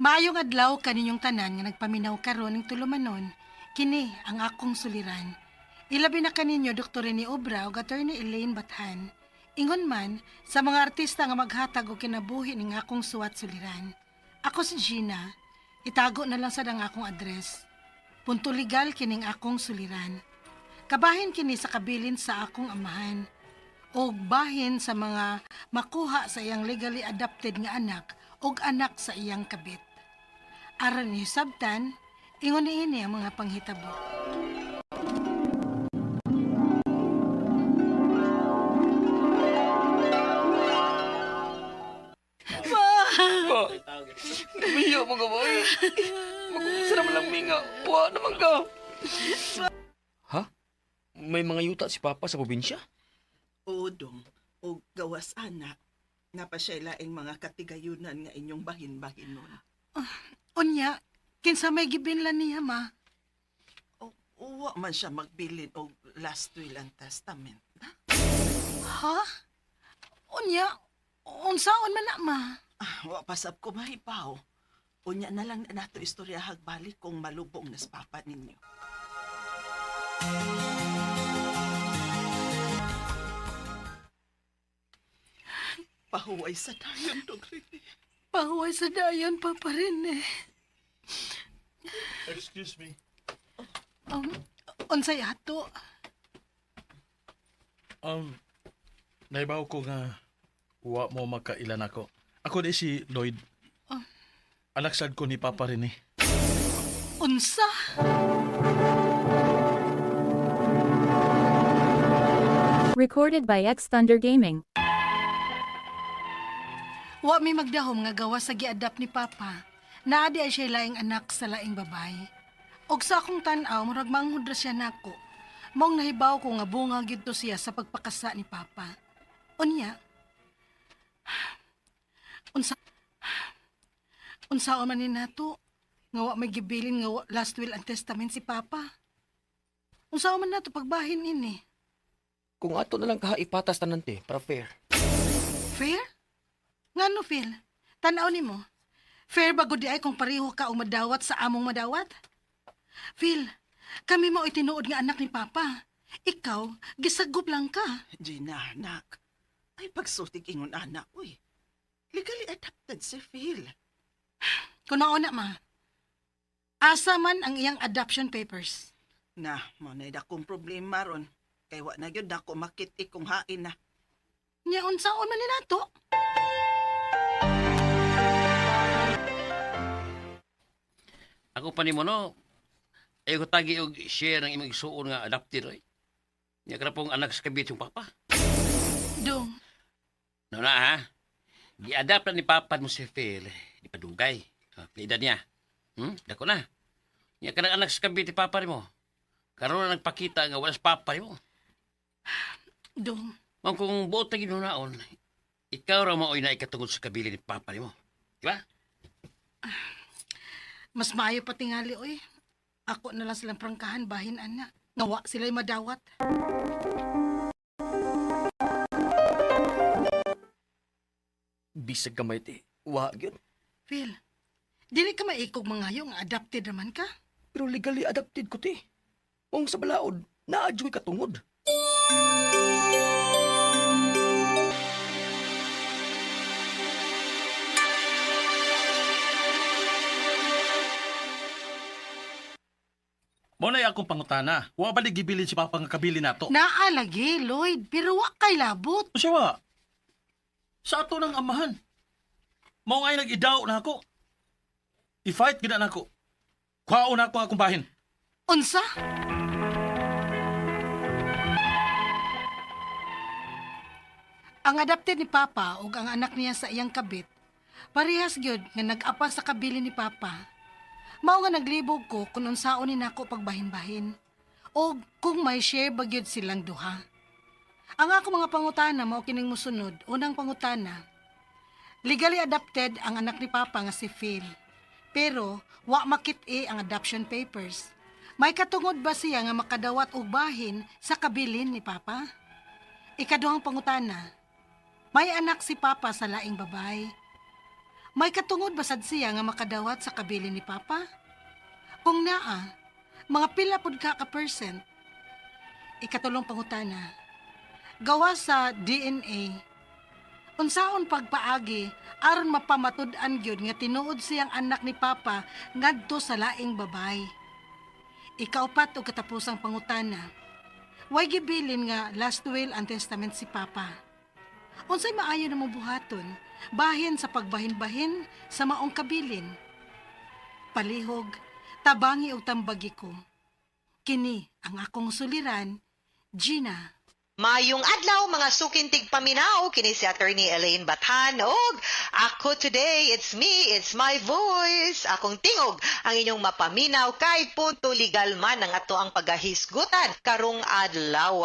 Maayong adlaw kaninyong tanan nga nagpaminaw karon ning tulumanon, kini ang akong suliran. Ilabi na kaninyo Dr. Rene Obra ug Attorney Elaine Bathan. Ingon man sa mga artista nga maghatag og kinabuhi ning akong suwat suliran. Ako si Gina. Itago na lang sad ang akong address. Punto legal kining akong suliran. Kabahin kini sa kabilin sa akong amahan og bahin sa mga makuha sa iyang legally adopted nga anak og anak sa iyang kabit. Aron ni sabtan, ingon niini ang mga panghitabo. Ma, miyo mo ka ba? Mag-usa naman lang minga. Wa naman ka. Ha? May mga yuta si Papa sa probinsya? Oo, dong. O gawas ana. Napa siya laing mga katigayunan nga inyong bahin-bahin nun. Unya, kinsa may gibinlan niya ma? O, uwa man siya magbilin og last will and testament. Na? Ha? Unya, unsaon man na ma? Ah, wa pasab ko mahibaw. Unya na lang na nato istorya hagbalik kung malubong nas papa ninyo. Pahuway sa dayon, Dong Rene. Pahuway sa dayon pa pa rin eh. Excuse me. Unsay ato? Naibaw ko nga wa mo makailan ako. Ako di si Lloyd. Anak sad ko ni Papa rin eh. Unsa? Recorded by X Thunder Gaming. Wa mi magdahom nga gawa sa giadapt ni Papa. Naa di ay siya laing anak sa laing babay. Og sa akong tan-aw, murag manghud ra siya nako. Maong nahibaw ko nga bunga gyud to siya sa pagpakasa ni Papa. Unya, unsa unsaon man ni nato nga wa may gibilin nga last will and testament si Papa. Unsaon man nato pagbahin ini? Kung ato na lang kaha ipatas tanan te, para fair. Fair? Ngano, Phil? Tanaw nimo. Fair ba gud di ay kung pareho ka og madawat sa among madawat? Phil, kami mao tinuod nga anak ni Papa. Ikaw, gisagop lang ka. Gina, anak. Ay, pagsutig ingon anak, uy. Legally adopted si Phil. Kunaon na, ma. Asa man ang iyang adoption papers? Na, mao na akong problema ron. Kay wa na gyud ako makit-i kung hain na. Nya unsaon man ni nato? Ako pa nimo no. Ay ko tagi og share ng imong igsuon nga adopted oy. Nya kana pong anak sa kabit yung papa. Dong, No na ha. Gi-adapt na ni papa mo si Phil. Di pa dugay. Ah, edad niya. Dako na. Nya kanang anak sa kabit ni papa nimo. Karon na nagpakita nga wala sa papa nimo. dong. Mao kung buot na ginunaon, ikaw ra maoy na ikatungod sa kabili ni papa nimo. Di ba? Mas maayo pa tingali, oy. Ako na lang silang prangkahan, bahin ana. Ngawa sila'y madawat. Bisag gamay te. Wa gyud. Phil, dili ka maikog mangayo nga adopted naman ka. Pero legally adopted ko te. Kung sa balaod, naa jud katungod. Mo na akong pangutana. Wa ba di gibilin si Papa nga kabili nato? Naa lagi, Lloyd, pero wa kay labot. Siya wa. Sa ato ng amahan. Mao ngay nag-idaw na ako. I-fight gid na ako. Kuhaon na ako ang akong bahin. Unsa? Ang adopted ni Papa ug ang anak niya sa iyang kabit, parehas gyud nga nag-apa sa kabili ni Papa. Mao nga naglibog ko kung unsaon ni nako pagbahin-bahin o kung may share ba gyud silang duha. Ang ako mga pangutana mao kining mosunod. Unang pangutana, legally adopted ang anak ni Papa nga si Phil. Pero wa makit-i ang adoption papers. May katungod ba siya nga makadawat og bahin sa kabilin ni Papa? Ikaduhang pangutana, may anak si Papa sa laing babae. May katungod ba sad siya nga makadawat sa kabilin ni Papa? Kung naa, mga pila pud ka ka percent? Ikatulong pangutana. Gawa sa DNA. Unsaon pagpaagi aron mapamatud-an gyud nga tinuod siyang anak ni Papa ngadto sa laing babay? Ikaupat og katapusang pangutana. Way gibilin nga last will and testament si Papa. Unsay maayo na buhaton bahin sa pagbahin-bahin sa maong kabilin? Palihog, tabangi og tambagi ko. Kini ang akong suliran, Gina. Mayong adlaw, mga suking tigpaminaw, kini si Attorney Elaine Bathan og ako today, it's me, it's my voice, akong tingog ang inyong mapaminaw kay punto legal man ang ato ang pagahisgutan karong adlaw,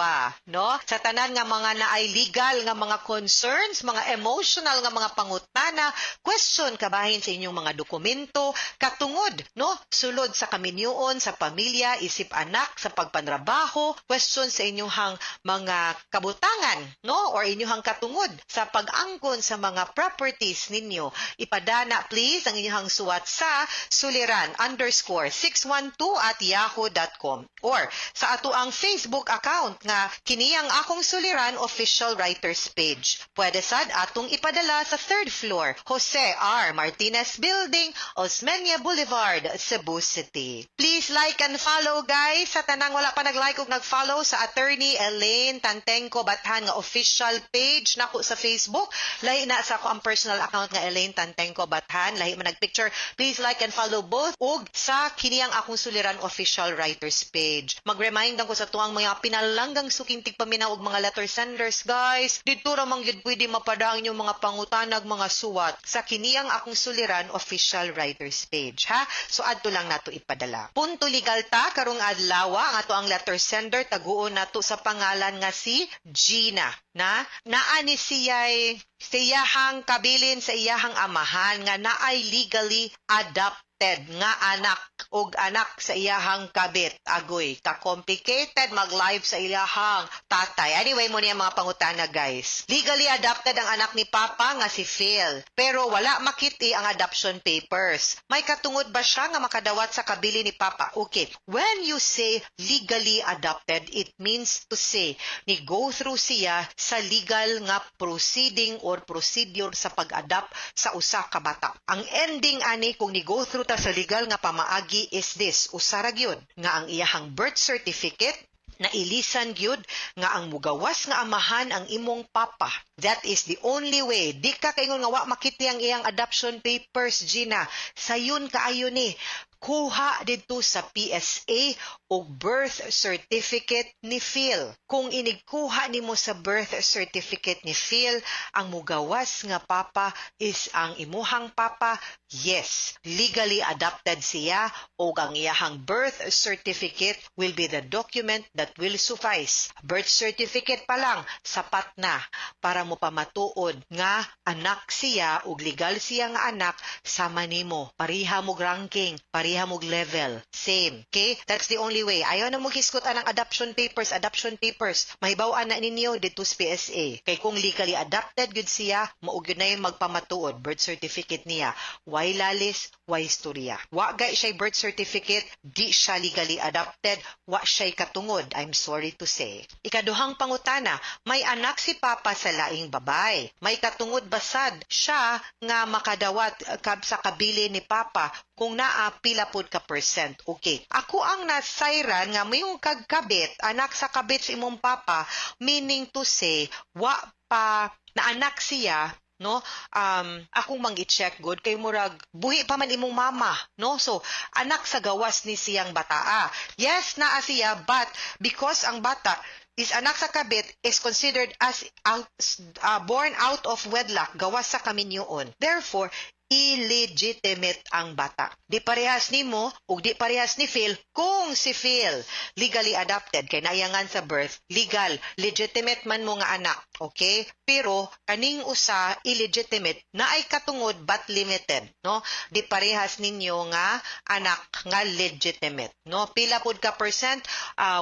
no? Sa tanan nga mga naay legal nga mga concerns, mga emotional nga mga pangutana, question kabahin sa inyong mga dokumento, katungod, no? Sulod sa kaminyoon, sa pamilya, isip anak, sa pagpanrabaho, question sa inyong mga kabutangan, no? Or inyong katungod sa pag-angkon sa mga properties ninyo. Ipadana please ang inyong suwat sa suliran_612@yahoo.com or sa ato ang Facebook account nga kini ang Akong Suliran Official Writers Page. Pwede sad atong ipadala sa third floor, Jose R. Martinez Building, Osmeña Boulevard, Cebu City. Please like and follow, guys, sa tanang wala pa nag-like ug nag-follow sa Attorney Elaine Tantengco Bathan nga official page nako sa Facebook. Lahi na sa ako ang personal account nga Elaine Tantengco Bathan. Lahi man nagpicture. Please like and follow both ug sa kini ang Akong Suliran Official Writers Page. Mag-remind ko sa tuang mga pinalanggang suking tigpaminaw ug mga letter senders, guys. Didto ra man gyud pwede mapada ang inyong mga pangutanag, mga suwat sa kini ang Akong Suliran Official Writers Page, ha. So adto lang nato ipadala. Punto legal ta karong adlaw. Ang ato ang letter sender, taguon nato sa pangalan nga si Gina, na naa ni siya'y siyahang kabilin sa iyahang amahan nga naay legally adopted nga anak og anak sa iyahang kabit. Agoy, ka-complicated mag-live sa iyahang tatay. Anyway, mo niya mga pangutana, guys. Legally adopted ang anak ni Papa nga si Phil, pero wala makiti ang adoption papers. May katungod ba siya nga makadawat sa kabili ni Papa? Okay, when you say legally adopted, it means to say ni go through siya sa legal nga proceeding or procedure sa pag-adopt sa usa ka bata. Ang ending ani kung ni go through ta sa legal nga pamaagi is this: usara gyud nga ang iyahang birth certificate na ilisan gyud nga ang mugawas nga amahan ang imong papa. That is the only way. Di ka kaingon nga wa makiti ang iyang adoption papers, Gina. Sayon kaayo ni. Kuha didto sa PSA og birth certificate ni Phil. Kung inigkuha nimo sa birth certificate ni Phil, ang mugawas nga papa is ang imuhang papa, yes, legally adopted siya og ang iyahang birth certificate will be the document that will suffice. Birth certificate pa lang, sapat na para mo pamatuod nga anak siya ug legal siya nga anak sama nimo. Pariha mo ranking, pariha mo level. Same. Okay? That's the only way. Ayaw na mo hisgot ang adoption papers, adoption papers. Mahibaw-an na ninyo dito sa PSA. Kay kung legally adopted gyud siya, mao gyud na yung magpamatuod birth certificate niya. Why lalis, why istorya. Wa gay siya birth certificate, di siya legally adopted, wa siya'y katungod, I'm sorry to say. Ikaduhang pangutana, may anak si Papa sa laing babay. May katungod basad siya nga makadawat kab sa kabili ni Papa? Kung naa, pila pud ka percent? Okay. Ako ang nasayran nga may kagkabit, anak sa kabit sa imong papa, meaning to say, wa pa na anak siya, no? Akong mang i-check good kay murag buhi pa man imong mama, no? So anak sa gawas ni siyang bataa, yes, naa siya, but because ang bata is anak sa kabit is considered as born out of wedlock, gawas sa kaminyoon, therefore illegitimate ang bata. Di parehas nimo ug di parehas ni Phil. Kung si Phil legally adopted kay naiyangan sa birth, legal, legitimate man mo nga anak, okay? Pero kaning usa illegitimate, naay katungod but limited, no? Di parehas ninyo nga anak nga legitimate, no? Pila pud ka percent?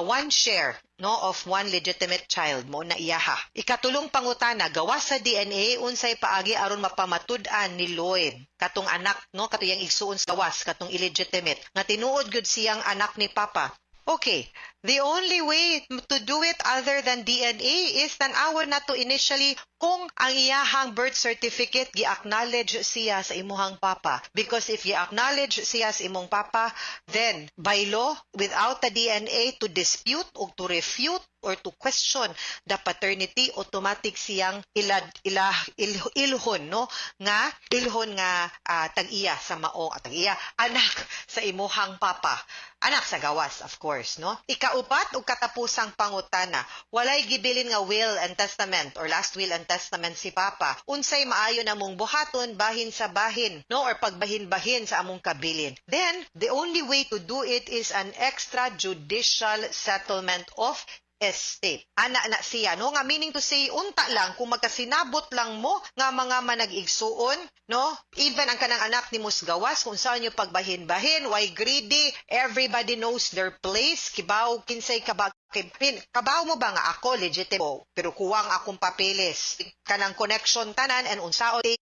One share. no, of one legitimate child mo na iyaha. Ikatulong pangutana, gawas sa DNA unsay paagi aron mapamatud-an ni Lloyd katong anak, no, katong igsuon sa gawas, katong illegitimate nga tinuod gyud siyang anak ni papa. Okay, the only way to do it other than DNA is tan-awon nato initially kung ang iyahang birth certificate gi-acknowledge siya sa imuhang papa. Because if gi-acknowledge siya sa imong papa, then by law, without the DNA to dispute or to refute or to question the paternity, automatic siyang ilad ila il, ilhon, no, nga ilhon nga tag-iya sa mao at tag-iya anak sa imuhang papa, anak sa gawas, of course, no. Ikaupat ug katapusang pangutana, walay gibilin nga will and testament or last will and testament si papa, unsay maayo namong buhaton bahin sa bahin, no, or pagbahin-bahin sa among kabilin? Then the only way to do it is an extrajudicial settlement of estate. Ana na siya, no? Nga meaning to say, unta lang, kung magkasinabot lang mo nga mga manag-igsuon, no? Even ang kanang anak ni Musgawas, kung saan nyo pagbahin-bahin, why greedy, everybody knows their place, kibaw, kinsay kaba, kay, kabaw mo ba nga ako, legitimate, pero kuwang akong papeles. Kanang connection tanan and unsao take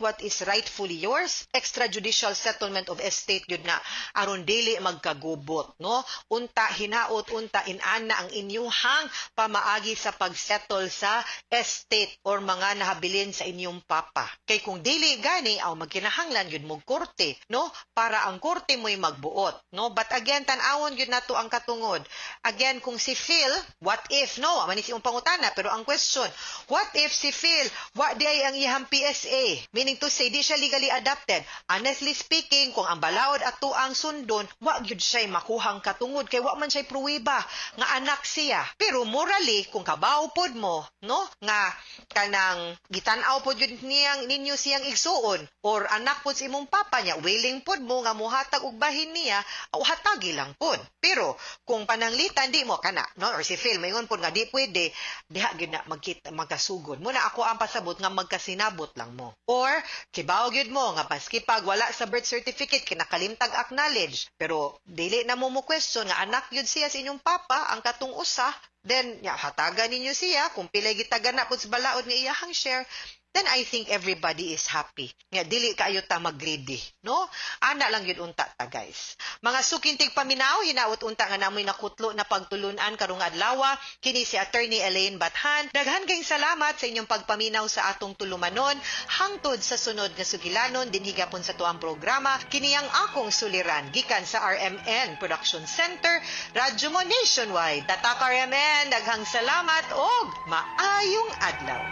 what is rightfully yours. Extrajudicial settlement of estate yun na aron dili magkagubot, no. Unta hinaot unta inana ang inyuhang pamaagi sa pagsettle sa estate or mga nahabilin sa inyong papa, kay kung dili gani aw magkinahanglan yun mo korte, no, para ang korte mo'y magbuot, no. But again, tan-awon yun nato ang katungod. Again, kung si Phil, what if, no, man si pangutana, pero ang question, what if si Phil wa di ay ang iyang PSA? Meaning to say, di siya legally adopted. Honestly speaking, kung ang balaod at tuang sundon, wa gyud siya makuhang katungod kay wa man siya pruweba nga anak siya. Pero morally, kung kabaw pod mo, no, nga kanang gitan-aw pod gyud niyang ninyo siyang igsuon or anak pod sa imong papa niya, willing pod mo nga muhatag og bahin niya, o hatagi lang pod. Pero kung pananglitan di mo kana, no, or si Phil maingon pod nga di pwede, diha gyud na magkita magkasugod. Muna ako ang pasabot nga magkasinabot lang mo. Or kibaw gyud mo nga maski pag wala sa birth certificate kinakalimtag acknowledge, pero dili na mo mo question nga anak gyud siya sa inyong papa ang katong usa, then ya, hatagan ninyo siya kung pilay gitagan na pud sa balaod nga iyahang share, then I think everybody is happy. Nga dili kaayo ta mag-greedy, no? Ana lang yun unta ta, guys. Mga suking tigpaminaw, hinaot unta nga namoy nakutlo na pagtulunan karong adlaw. Kini si Attorney Elaine Bathan. Daghan kayong salamat sa inyong pagpaminaw sa atong tulumanon. Hangtod sa sunod nga sugilanon dinhi gapon sa tuang programa, kini ang akong suliran gikan sa RMN Production Center, Radyo Mo Nationwide. Tatak RMN, daghang salamat og maayong adlaw.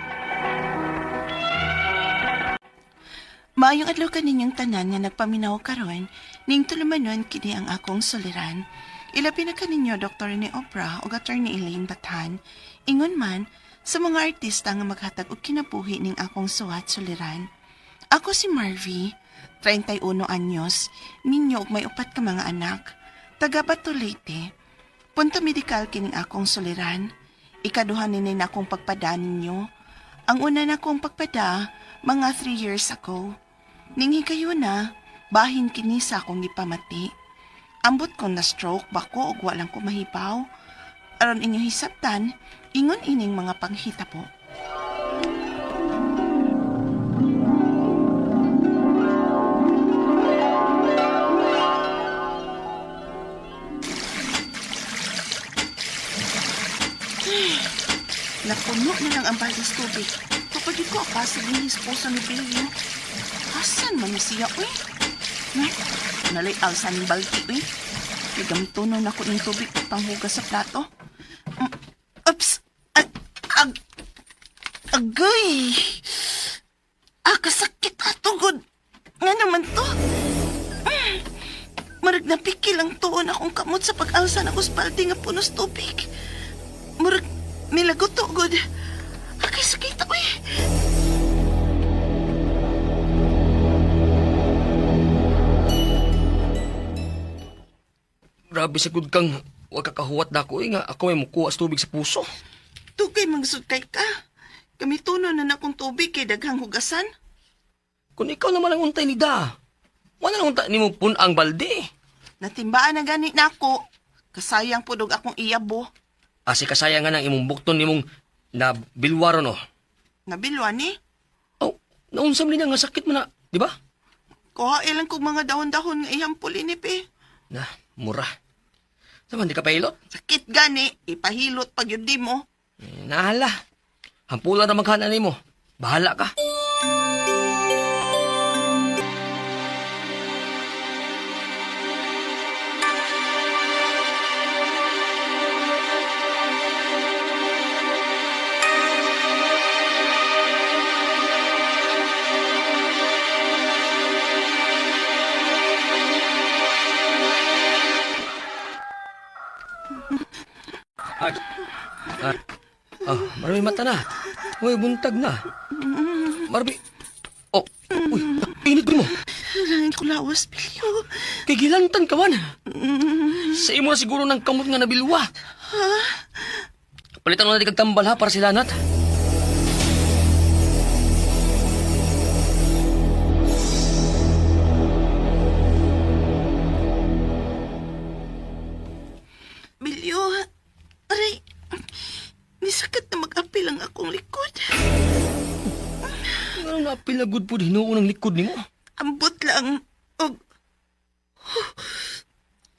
Maayong adlaw kaninyong tanan nga nagpaminaw karon, ning tulumanon kini ang akong suliran. Ilabi na kaninyo Dr. ni Oprah ug Attorney Elaine Bathan. Ingon man sa mga artista nga maghatag og kinabuhi ning akong suwat suliran. Ako si Marvy, 31 anyos, minyo ug may upat ka mga anak. Taga Bato, Leyte. Punto medikal kining akong suliran. Ikaduha nini na akong pagpada ninyo. Ang una na akong pagpada, mga 3 years ago. Ning higayuna, bahin kini sa akong gipamati. Ambot kong na-stroke bako og walang ko mahibaw. Aron inyong hisabtan, ingon ining mga panghitabo. Napuno na lang ang balde sa tubig. Kapag ko akasig ni esposo ni Billy. Asan man ni siya, uy? Na, nalay alsa ning balde, uy. Kay gamitonon ako ng tubig panghugas sa plato. Oops! Ag, ag, agay! Ah, kasakit atugod. Nga naman to? Marag napikil ang tuon akong kamot sa pag-alsa na sa balde nga punos tubig. Murag milagot gud. Akay sakit, uy. Grabe sa gud kang wa ka kahuwat dako eh, nga ako may mukuha sa tubig sa puso. Tugay magsud kay ka. Kami tuno na nakong tubig kay daghang hugasan. Kung ikaw naman ang untay ni da, wala lang unta nimo pun ang balde. Natimbaan na gani nako. Kasayang pud og akong iyabo. Asi kasaya nga nang imong bukton nimong na bilwaro no. Nabilwa ni. Oh, naunsam ni na nga sakit mo na, di ba? Kuha ilang kog mga dahon-dahon nga iyang pulinip eh. Na, mura. Sama, di ka pailot? Sakit gani, ipahilot pag yun di mo. Eh, nahala. Hampulan na maghanan nimo. Bahala ka. Ay. Ay. Ah, Marami mata na. Uy, buntag na. Marami. Oh, uy, init mo. Kailangan ko lawas, Bilyo. Kay gilantan ka man. Sa imo na siguro ng kamot nga nabilwa. Palitan mo na di kag tambal ha para sila nat. Bilyo, aray, nisakit na mag-apil ang akong likod. Ano na pilagod po hinuon ang likod nimo? Ambot lang, og...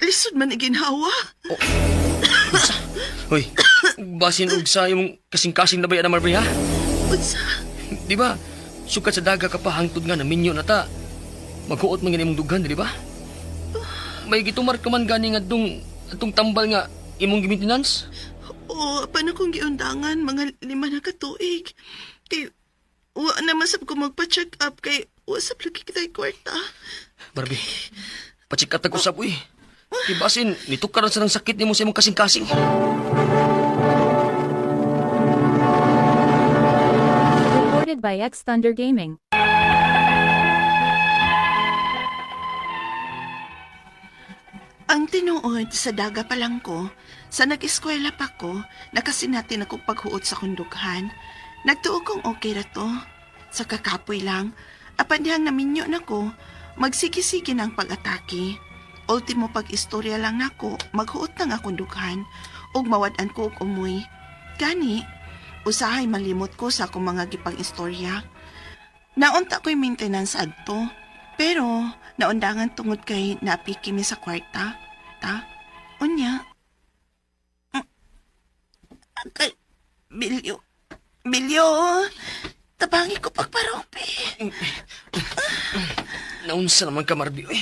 Lisod man iginhawa. Hoy, basin og sa imong kasing-kasing na ba yan, Marby ha? Unsa? Di ba? Sukat sa daga ka pa hangtod nga naminyo na ta. Maghuot man gani imong dughan, di ba? May gitumar ka man gani nga dong atong tambal nga imong gimaintenance. O, paano kong giundangan mga 5 na katuig? Kay, wa naman sab ko magpa-check up kay wa sab lagi kita'y kwarta. Barbie, pachikat na usap, uy. Di basin, nitukar na sa ng sakit nimo sa imong kasing-kasing. Recorded by X Thunder Gaming. Ang tinuod sa daga pa lang ko, sa nag-eskwela pa ko, nakasinatin ako paghuot sa kundughan. Nagtuo kong okay ra to. Sa kakapoy lang, apan dihang naminyo na ko, magsige-sige na ang pag-atake. Ultimo pag-istorya lang nako, maghuot na nga kundughan, ug mawad-an ko og umoy. Gani, usahay malimot ko sa akong mga gipang-istorya. Naunta ko'y maintenance adto, pero naundangan tungod kay naapiki mi sa kwarta. Ta? Unya. Kay, Bilyo. Bilyo. Tabangi ko pagparope. Naunsa naman ka, Marby, uy.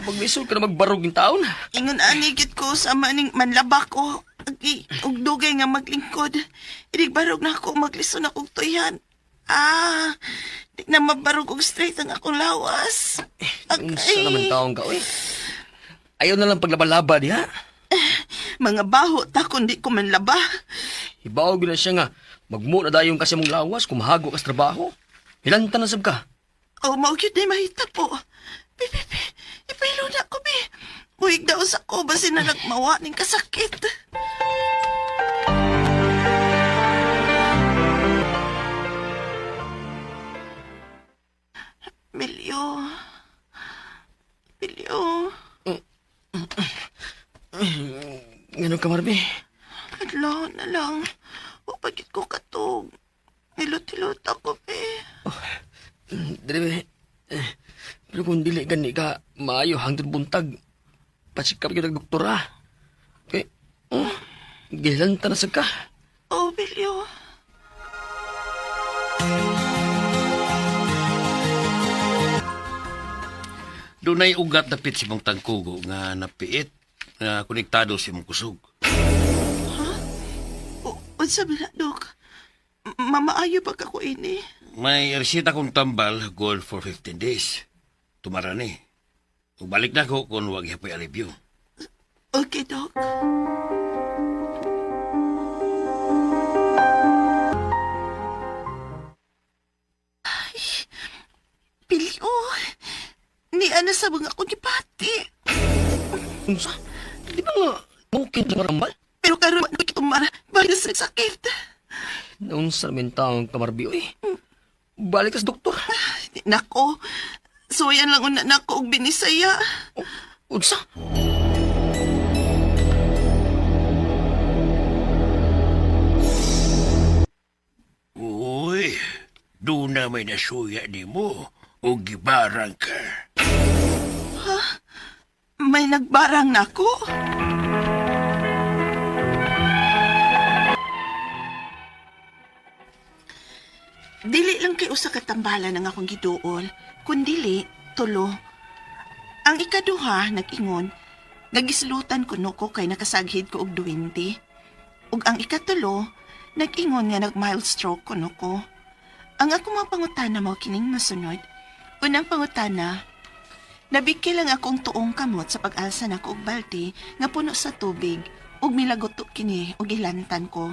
Maglisod ka na magbarog yung taon. Ingon ani gid ko sa maning manlaba ko. Agi, og dugay nga maglingkod. Inig barog na ako, maglison akong tuyan. Ah, di na mabarog og straight ang akong lawas. Naunsa naman taon ka, uy. Ayaw na lang paglabalaba diha. Mga baho ta kundi ko manlaba. Hibaw gyud na siya nga. Magmo na dayon kasi mong lawas, kumahago ka sa trabaho. Hilanta na sab ka. O, mao gyud na mahita po. Bi, bi, bi, ipahilo na ko, bi. Uig daw sa ko, basin na nagmawa ning kasakit. Milyo. Milyo. Ngano ka, Marby? Adlaw na lang. Wapagit ko katog. Nilot-hilot ako, be. Dili, eh, pero kung dili gani ka, maayo hangtod buntag. Pasikap gyud ang doktora. Kay, oh, gilanta na sad ka. Oh, Bilyo. Dunay ugat dapit si mong tangkugo nga napiit nga konektado si mong kusog. O, unsa ba na, Dok? Mamaayo ba ka ko ini? May resita kong tambal good for 15 days. Tumara ni. Ubalik na ko kung wag yapoy alibyo. Okay, Dok. Ay, Bilyo. Ni ana sa mga ako ni Pati. Unsa? Di ba nga, okay na rambal? Pero karon man ko tumara, balik sa sakit. Naunsa naman taong ka, Marby, uy. Balik ka sa doktor. Nako, suwayan lang una nako og binisaya. Unsa? Aduna may nasuya nimo o gibarang ka. May nagbarang nako. Dili lang kay usa ka tambalan ang akong giduol, kundili tulo. Ang ikaduha nag-ingon, nagislutan kuno ko kay nakasaghid ko og duwende. Ug ang ikatulo, nag-ingon nga nag-mild stroke kuno ko. Ang akong mga pangutana mao kining masunod. Unang pangutana, nabiki lang akong tuong kamot sa pag-alsa nako og balde nga puno sa tubig ug milagoto kini og ilantan ko.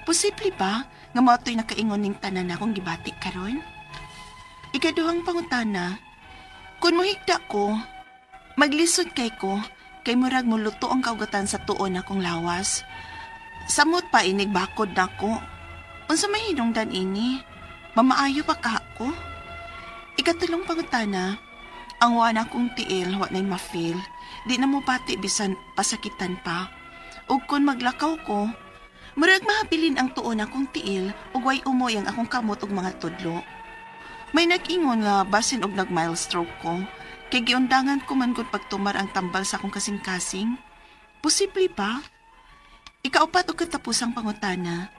Posible ba nga mao to'y nakaingon ning tanan akong gibati karon? Ikaduhang pangutana, kun mohigda ko, maglisod kay ko kay murag moluto ang kaugatan sa tuon akong lawas. Samot pa inig bakod nako. Unsa may hinungdan ini? Mamaayo pa ka ko? Ikatulong pangutana, ang wa na kong tiil, wa na'y ma-feel. Di na mo pati bisan pasakitan pa. Ug kun maglakaw ko, murag mahabilin ang tuon akong tiil ug way umoy ang akong kamot ug mga tudlo. May nag-ingon nga basin og nag-mild stroke ko, kay giundangan ko man gud pagtumar ang tambal sa akong kasing-kasing. Posible ba? Ikaupat og katapusang pangutana.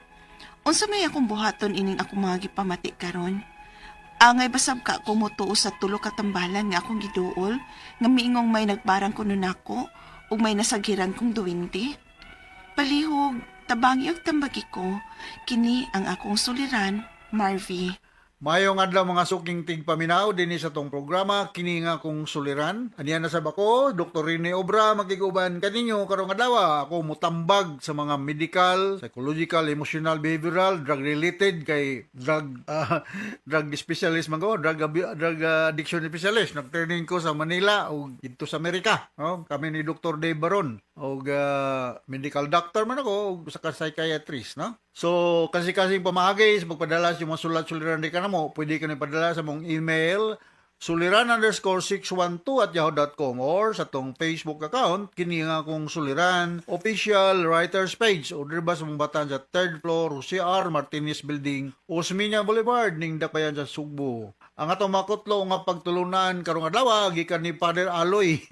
Unsa may akong buhaton ining akong mga gipamati karon? Angay basab ka ko motuo sa tulo ka tambalan nga akong giduol, nga miingong may nagbarang kuno nako ug may nasagiran kong duwende. Palihog, tabangi og tambagi ko, kini ang akong suliran, Marvy. Mayong adlaw mga suking tigpaminaw dinhi sa tong programa kini nga kong suliran. Aniya na sa bako Dr. Rene Obra makiguban kaninyo karong adlaw. Ako mutambag sa mga medical, psychological, emotional, behavioral, drug related kay drug drug specialist man ko, drug addiction specialist. Nag-training ko sa Manila ug didto sa Amerika. No? Kami ni Dr. Dave Baron og medical doctor man ako ug usa ka psychiatrist, no? So, kasi-kasing pamaagi sa pagpadala sa mga sulat-suliran di ka na mo, pwede ka na ipadala sa mong email suliran_612@yahoo.com or sa tong Facebook account, kini nga akong Suliran Official Writers Page o diri ba sa mong batan sa third floor, Jose R. Martinez Building, Osmeña Boulevard, ning Dakbayan sa Sugbo. Ang atong makutlo nga pagtulunan karong adlaw gikan ni Father Aloy.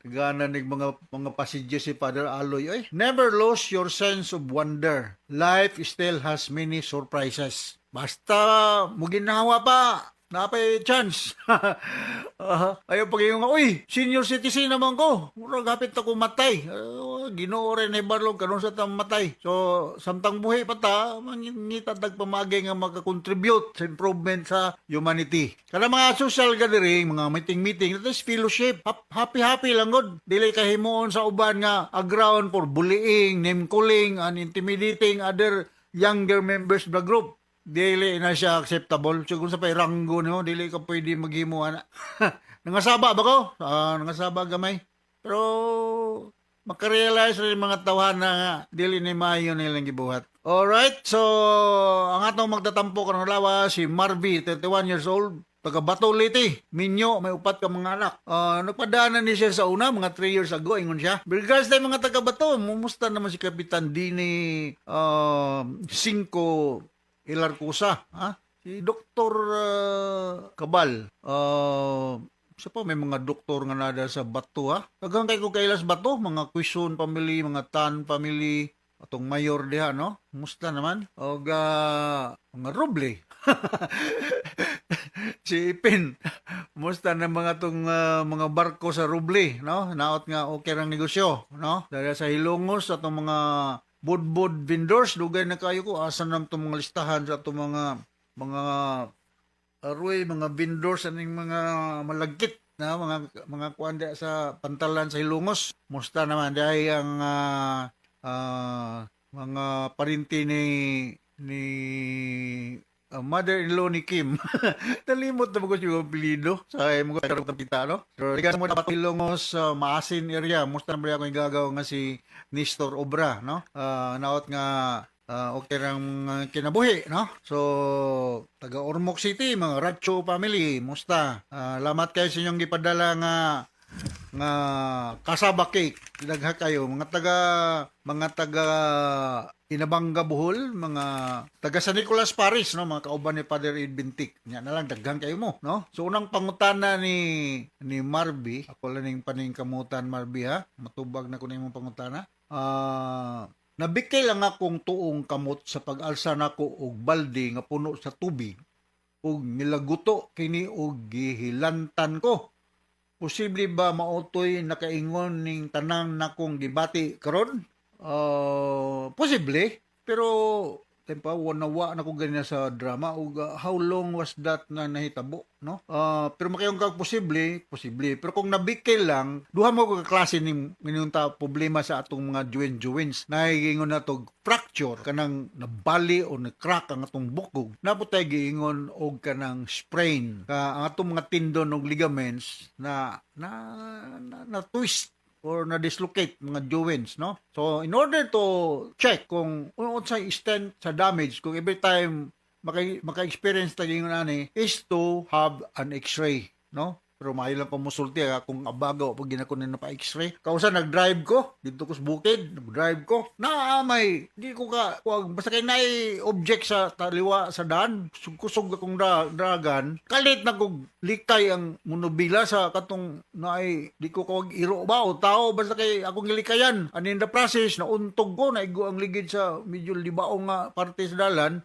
Gana nig mga passages si Father Aloy oy. Never lose your sense of wonder. Life still has many surprises. Basta muginawa pa, napay chance. Ayaw pag nga, uy, senior citizen naman ko. Murag hapit ako matay. Ginoo rin ni Barlog, karon sa tang matay. So, samtang buhi pa ta, mangita tag pamagi nga makakontribute sa improvement sa humanity. Kada mga social gathering, mga meeting-meeting, that is fellowship. Happy-happy lang gud. Dili kahimuon sa uban nga a ground for bullying, name calling, and intimidating other younger members of the group. Dili na siya acceptable. So kung sa pay ranggo no, dili ka pwede maghimo ana. Nangasaba ba ko? Nangasaba gamay. Pero makarealize rin mga tawhan na nga, dili ni maayo nilang gibuhat. Alright, so ang atong magtatampo karong adlaw si Marvy, 31 years old, taga Bato Leyte, minyo, may upat ka mga anak. Nagpadaanan ni siya sa una, mga 3 years ago, ingon siya. Regards tayo mga taga Bato, mumusta naman si Kapitan Dini Cinco Ilarcusa, ha? Si Dr. Cabal. Sa pa may mga doktor nga nada sa Bato, ha? Daghang kay ko kailas Bato, mga Quezon family, mga Tan family, atong mayor diha, no? Musta naman? Og mga Roble. Si Ipin. Musta na mga tong mga barko sa Roble, no? Naot nga okay rang negosyo, no? Dahil sa Hilongos atong mga budbud vendors, dugay na kayo ko asa na itong mga listahan sa atong mga aroy, mga vendors aning mga malagkit na mga kuan diha sa pantalan sa Hilongos. Musta naman dahil ang mga parinti ni mother-in-law ni Kim. Nalimot na ba ko siya apelyido sa imo ko kita, no? So, regards mo dapat Hilongos sa Maasin area. Musta na ba ako igagaw nga si Nestor Obra, no? Naot nga okay rang kinabuhi, no? So, taga Ormoc City, mga Racho family, musta? Lamat kayo sa inyong gipadala nga nga cassava cake. Dagha kayo mga taga Inabanga, Bohol, mga taga San Nicolas Paris, no, mga kauban ni Father Ed Bintik. Nya na lang daghan kayo mo, no? So unang pangutana ni Marby, ako lang ning paningkamutan, Marby, ha. Matubag na ko nimong pangutana. Ah, nabikil ang akong tuong kamot sa pag-alsa nako og balde nga puno sa tubig ug milaguto kini og gihilantan ko. Posible ba mao to'y nakaingon ning tanang nakong gibati karon? Posible, pero tempa nawa na ko ganina sa drama ug how long was that na nahitabo, no? Pero makayong kag posible, posible. Pero kung nabikil lang, duha mo ka klase ning minunta problema sa atong mga joint joints. Nahigingon na to fracture, kanang nabali o na-crack ang atong bukog. Naputay giingon og kanang sprain. Ka ang atong mga tendon og ligaments na twist or na dislocate mga joints, no? So in order to check kung unsay extent sa damage, kung every time maka-experience ta ingon ani, is to have an x-ray, no? Pero maayo lang ko musulti ha, kung abaga pag ginako na pa x-ray. Kausa nag-drive ko dito ko sa bukid, nag-drive ko. Naamay, di ko ka kuwag basta kay naay object sa taliwa sa daan, kusog akong dragan. Kalit na kog likay ang monobila sa katong naay di ko kawag iro ba o tao, basta kay akong gilikayan. And in the process, nauntog ko, naigo ang ligid sa medyo libaong nga parte sa dalan,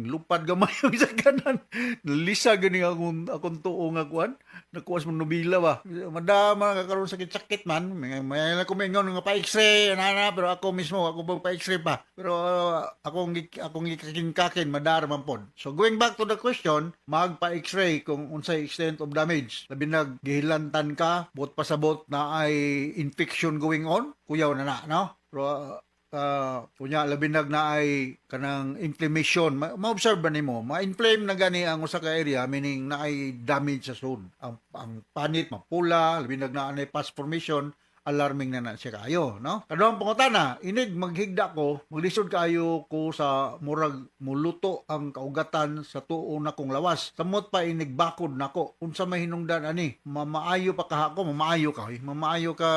lupad gamay ang sa kanan. Lisa gani akong tuo nga kuan. Nakuha sa monobila ba. Madama kakaroon sakit-sakit man. May ko maingon nga pa-x-ray, ana, pero ako mismo ako pa pa-x-ray pa. Pero akong gikakin-kakin madar man pod. So going back to the question, magpa-x-ray kung unsay extent of damage. Labi nag gihilantan ka, buot pasabot na ay infection going on, kuyaw na na, no? Pero kunya labi nag na ay kanang inflammation, ma-observe ba nimo ma-inflame na gani ang usa ka area, meaning na ay damage sa sud, ang panit mapula, labi nag na ay pus formation, alarming na na siya kayo, no? Kaduhang pangutana, inig maghigda ko, maglisod kaayo ko sa murag muluto ang kaugatan sa tuo na kong lawas. Samot pa inig bakod nako. Unsa may hinungdan ani? Mamaayo pa kaha ko, mamaayo ka, oy. Mamaayo ka,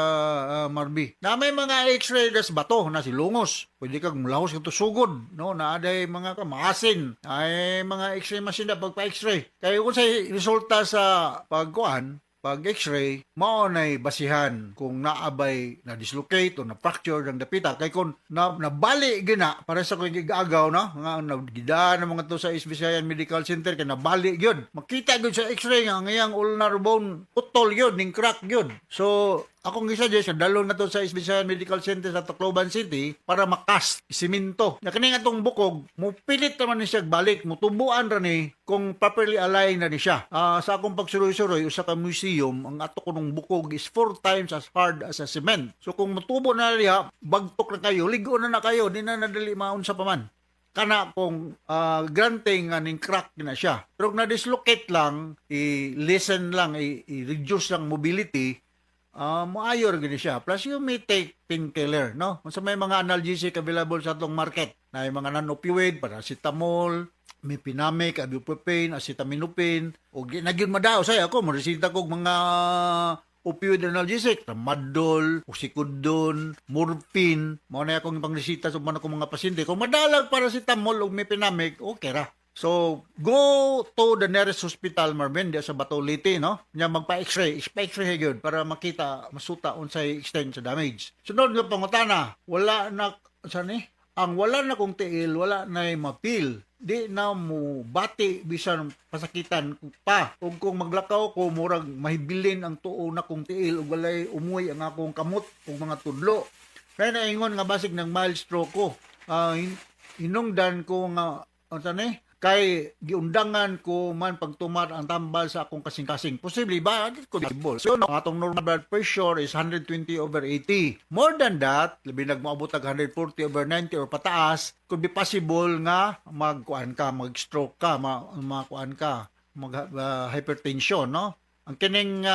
Marby. Na may mga x-ray das bato na si lungos. Pwede kag mulahos ka sugod, no? Na aday mga ka maasin. Ay mga x-ray machine na pagpa x-ray. Kay kung sa resulta sa pagkuan, pag x-ray, mao nay basihan kung naabay na dislocate o na fracture ang dapita. Kay kung na, nabali gina, para sa kong gigagaw na, nga nagidaan ng mga to sa East Visayan Medical Center, kay nabali gyud. Makita gyud sa x-ray nga ang iyang ulnar bone putol gyud, ning crack gyud. So, akong gisuggest, dalon na to sa East Visayan Medical Center sa Tacloban City para makast, siminto. Na kining atong bukog, mupilit naman ni siya balik, mutubuan ra ni kung properly aligned na ni siya. Sa akong pagsuroy-suroy, usa ka museum, ang ato kunong bukog is four times as hard as a cement. So kung mutubo na niya, bagtok na kayo, ligo na na kayo, di na nadali maunsa pa man kana kung granting nga ning crack na siya. Pero kung na-dislocate lang, i-lessen lang, i-reduce lang mobility, moayo ra gini siya. Plus you may take painkiller, no? Kung sa may mga analgesic available sa atong market, na yung mga non-opioid, paracetamol, mefenamic, ibuprofen, acetaminophen, o nagyud madao say ako moresita kog mga opioid analgesic, tramadol, oxycodone, morphine, mao na akong pangresita sa mga akong mga pasyente. Kung madalag paracetamol ug mefenamic, okay ra. So, go to the nearest hospital, Marvin, diya sa Bato Leyte, no? Nya magpa-x-ray, pa-x-ray gyud para makita, masuta unsay extent sa damage. Sunod nga pangutana, wala na sa ni? Ang wala na kong tiil, wala na mapil. Di na mo bati bisan pasakitan pa. Ug kung maglakaw ko, murag mahibilin ang tuo na kong tiil ug walay umuy ang akong kamot ug mga tudlo. Kaya naingon nga basig ng mild stroke ko. Hinungdan ko nga unsa ni? Kay giundangan ko man pagtumar ang tambal sa akong kasing-kasing. Posible ba? Di ko possible. So, no, atong normal blood pressure is 120 over 80. More than that, labi nag moabot og 140 over 90 or pataas, could be possible nga magkuan ka, mag-stroke ka, makuan ka, mag hypertension, no? Ang kining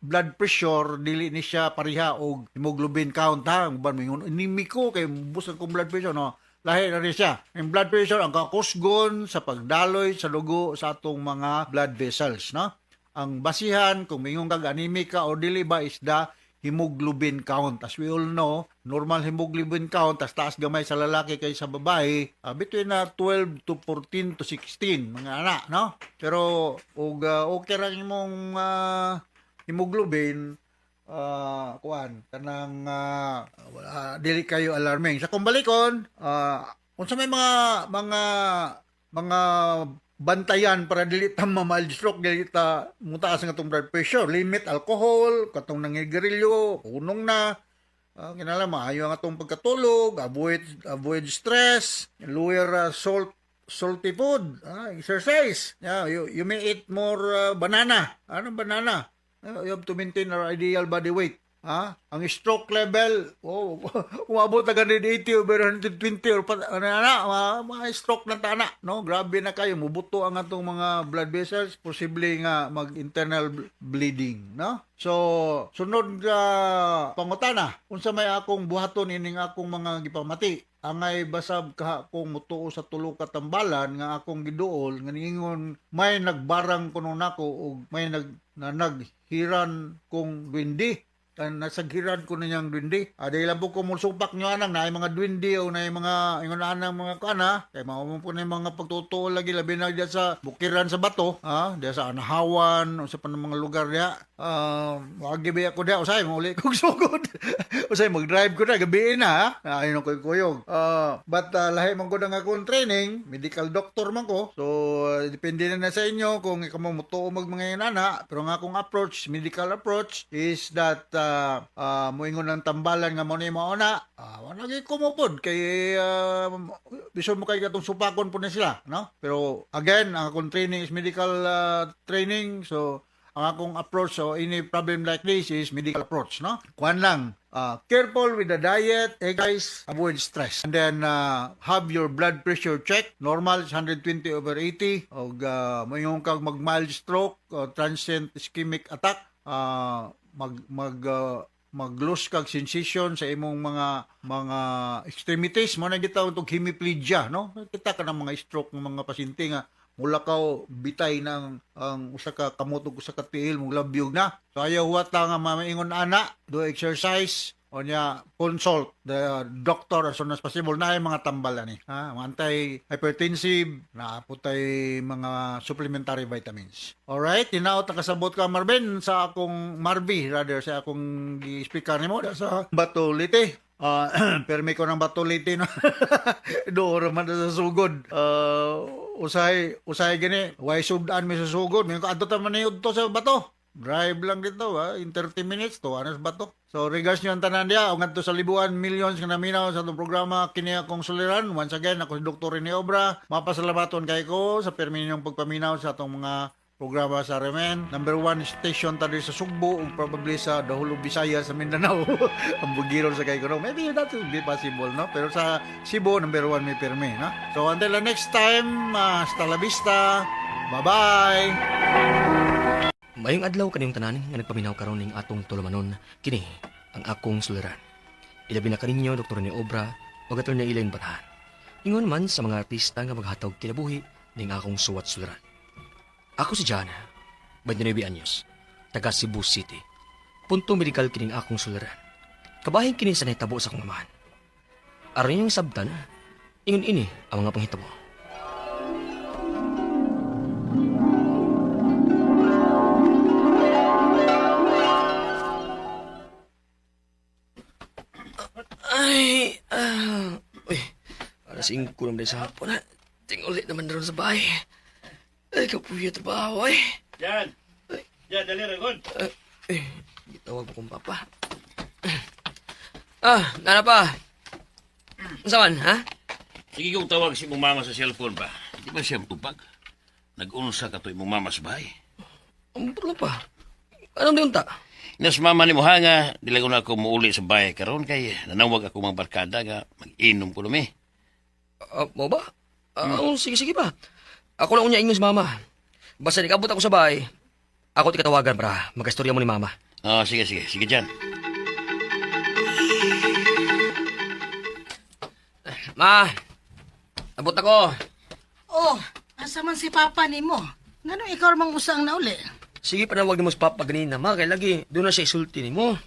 blood pressure dili ni siya pareha og hemoglobin count, ha. Ang uban moingon anemic ko kay mubos ang akong blood pressure, no? Lahi na rin siya. Ang blood pressure ang kakusgon sa pagdaloy sa dugo sa atong mga blood vessels, no? Ang basihan kung mingon kag anemic ka o dili ba is the hemoglobin count. As we all know, normal hemoglobin count, tas taas gamay sa lalaki kaysa babae, between na 12 to 14 to 16, mga anak, no? Pero og okay ra imong hemoglobin, kuan kanang wala, dili kayo alarming. Sa kung balikon, unsa may mga bantayan para dili ta ma-mild stroke, dili ta mutaas ang atong blood pressure? Limit alcohol, katong nangigarilyo, hunong na. Kinahanglan maayo ang atong pagkatulog, avoid avoid stress, lower salty food, exercise. Yeah, you may eat more banana. Anong banana? You have to maintain our ideal body weight. Ha? Ang stroke level, oh, umabot na 180 over 120 or pa, ano na, mga stroke na tana, no? Grabe na kayo, mubuto ang atong mga blood vessels, posible nga mag-internal bleeding, no? So, sunod ka pangutana, unsa may akong buhaton ining akong mga gipamati? Angay basab ka kung mutuo sa tulo ka tambalan nga akong giduol nga niingon may nagbarang kuno nako og may naghiran kong duwende kan nasaghiran ko na niyang duwende. Dahil lang po ko musupak nyo anang na mga duwende o na mga ingon anang mga kana kay mao mo po na yung mga pagtutuo lagi, labi na diya sa bukiran sa bato, ha, diya sa Anahawan o sa pa mga lugar diya. Wagi ba ako diya, usay mauli kog sugod. Usay mag-drive ko na gabi na, ha. Ayun ko kuyog. But lahi man ko ang akong training, medical doctor man ko. So depende na sa inyo kung ikaw mo mutuo mag mga inana, pero ang akong approach, medical approach is that moingon ng tambalan nga mo ni mauna, wala gyud kumupod kay bisod mo kay katong supakon po na sila, no? Pero again, ang akong training is medical training, so ang akong approach so any problem like this is medical approach, no? Kuan lang, careful with the diet, exercise, avoid stress. And then have your blood pressure check. Normal is 120 over 80. Og moingon kag mag mild stroke o transient ischemic attack, mag mag mag-lose kag sensation sa imong mga extremities mo na gitawag tog hemiplegia, no? Kita ka ng mga stroke ng mga pasyente nga mulakaw bitay ng ang usa ka kamot ug usa ka tiil, mulabyog na. So ayaw huwata nga mamaingon ana, do exercise o niya consult the doctor as soon as possible na ay mga tambal ani, ha, mga anti-hypertensive na putay, mga supplementary vitamins. Alright, hinaot nakasabot ka, Marvin, sa akong Marvi rather, sa akong gi-speaker nimo sa Bato, Leyte. Permi ko ng Bato, Leyte, no. Doon man sa sugod. Usahay usahay gani way sugdan mi sa sugod. May adto ta man to sa Bato. Drive lang dito, ha? In 30 minutes to, ano sa Bato. So, regards nyo ang tanan diya, o ngadto sa libuan, millions nga naminaw sa atong programa, kini akong suliran. Once again, ako si Dr. Rene Obra. Mapasalamaton kay ko sa permi ninyong pagpaminaw sa atong mga programa sa RMN. Number one station ta diri sa Sugbo ug probably sa the whole of Visayas, sa Mindanao. Ang bugiron sa kay ko, no? Maybe that will be possible, no? Pero sa Cebu, number one may permi, no? So until the next time, hasta la vista. Bye-bye! Mayong adlaw kaniyong tanan nga nagpaminaw karon ning atong tulumanon, kini ang akong suliran. Ilabi na kaninyo Dr. ni Obra ug Atty. Elaine Batahan. Ingon man sa mga artista nga maghatag kinabuhi ning akong suwat suliran. Ako si Jana, 29 anyos, taga Cebu City. Punto medikal kining akong suliran. Kabahin kini sa nahitabo sa akong amahan. Aron yung sabtan, ingon ini ang mga panghitabo. Ay, uy, alas 5 naman sa hapon ha. Tinguli naman na ron sa bahay. Ay, kapuya trabaho ay. Jan! Jan, dali ra kon. Eh, gitawag mo kong papa. Nana pa. Unsa man, ha? Sige kong tawag si mong mama sa cellphone ba. Di ba siya tupag? Nag-unsa ka to imong mama sa bahay. Ang lang pa. Anong diunta? Nas mama ni mo nga, dili ko na ako muuli sa bahay karon kay nanawag ako mga barkada nga mag-inom ko numi. Mo ba? Sige, sige pa. Ako lang unya ingon si mama. Basta nikabot ako sa bahay, ako ti katawagan para magkastorya mo ni mama. Ah, sige, sige, sige Jan. Ma, abot ako. Oh, asa man si Papa nimo? Ngano ikaw mang usa ang nauli? Sige, panawag nimo sa papa ganina, ma. Kay lagi, doon na siya isulti nimo.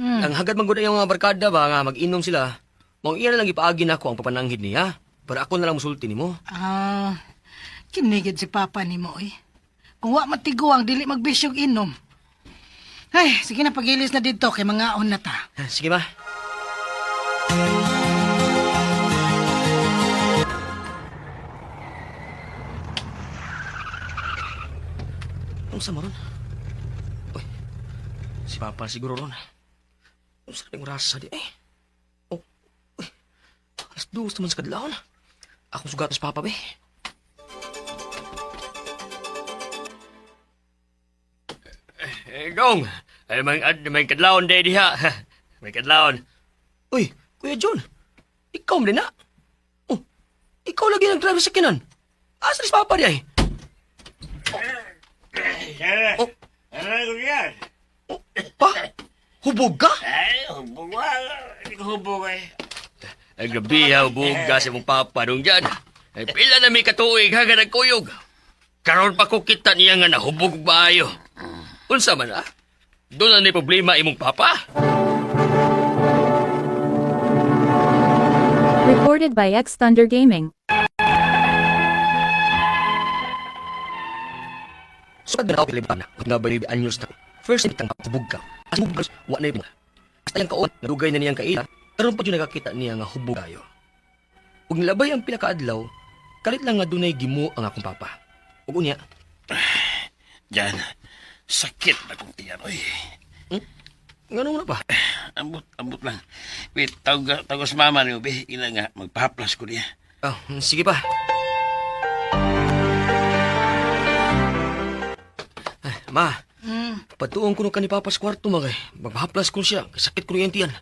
Ang hagad man gud ang mga barkada ba nga mag-inom sila. Mao iya na lang ipaagi nako ang papananghid niya. Para ako na lang musulti nimo. Ah, kinigid si Papa nimo eh. Kung wa matiguang, dili magbisyog inom. Ay, sige na, pagilis na dito kay mangaon na ta. Sige ma. Unsa man ron? Uy, si Papa siguro ron. Unsa rin rasa di eh? Oh, uy, 2:00 naman sa kadlawon. Akong sugatos Papa be. Eh, Dong, ay may kadlawon day diha. May kadlawon. Uy, Kuya John, ikaw man din na. Oh, ikaw lagi nag-drive sa kinan. Asa ni si Papa di ay? Oh. Ano yan? Oh, pa? Hubog ka? Ay, hubog ka. Hindi ko hubog eh. Ay, grabe ha, hubog ka sa mong papa dong dyan. Ay, pila na may katuig ha, nga nagkuyog. Karon pa ko kita niya nga nahubog ba ayo. Unsa man ha? Doon na ni problema imong papa. Recorded by X Thunder Gaming. So pag ganaw piliban na, nga ba anyos na ko. First time kitang hubog ka. As hubog ka, wa na yun. Hasta yung kaon, nadugay na niyang kaila, karon pa dyan nakakita niya nga hubog kayo. Ug nilabay ang pila ka adlaw, kalit lang nga dunay gimo ang akong papa. Ug unya, Jan, sakit na kong tiyan, oy. Ngano na pa? Ambot, ambot lang. Wait, tawag, tawag sa mama niyo, be. Ila nga, magpahaplas ko niya. Ah, sige pa. Ay, ma, patuong ko ka ni Papa sa kwarto, ma kay. Magpahaplas ko siya. Sakit ko niyang tiyan.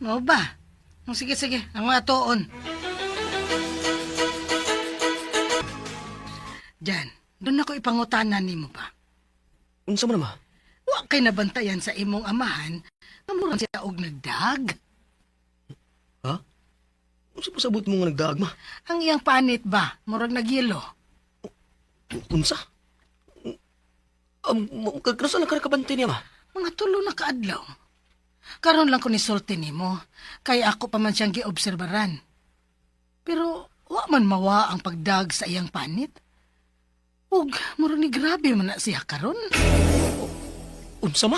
Mao ba? Oh, sige, sige. Ang mga tuon. Diyan, doon ako ipangutanan nimo pa. Unsa man ma? Wa kay nabantayan sa imong amahan, nga murag siya og nagdag. Ha? Unsa pa sabot mo nga nagdaag, ma? Ang iyang panit ba, murag nagyelo. Unsa? Kagkarasan lang ka nakabantay niya, ma. Mga tulo na kaadlaw. Karon lang ko nisulti nimo, kay ako pa man siyang giobserbaran. Pero wa man mawa ang pagdag sa iyang panit. Ug murag ni grabe man na siya karon. Unsa, ma?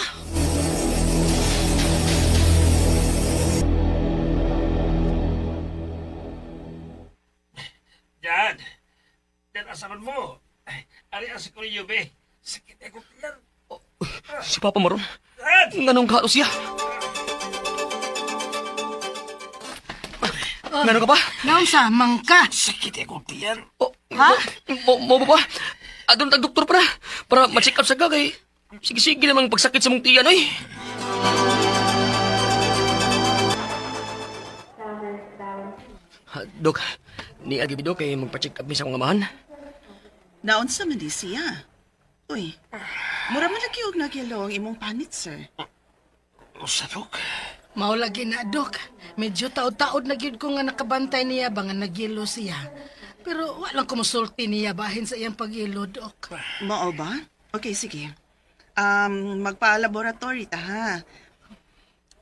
Jan! Jan, asaman mo? Ay, ari ang sikurilyo, be. Sakit na kong tiyan. Si Papa maron. Jan! Nganong kato siya? Ngano ka pa? Naunsa man ka? Sakit na kong tiyan. Oh, Ha? Mo ba ba? Adun tag doktor para para ma-check up sa ka kay sige-sige namang pagsakit sa mong tiyan oy. Ha, Dok, ni agi dok kay magpa-check up mi sa akong amahan. Naunsa man di siya. Uy, mura man lagi og nagyelo ang imong panit, sir. Usa, Dok. Mao lagi na, Dok. Medyo taod-taod na gyud ko nga nakabantay niya ba nga nagyelo siya. Pero wa lang kumusulti niya bahin sa iyang pagyelo, Dok. Mao ba? Okay, sige. Magpa-laboratory ta ha.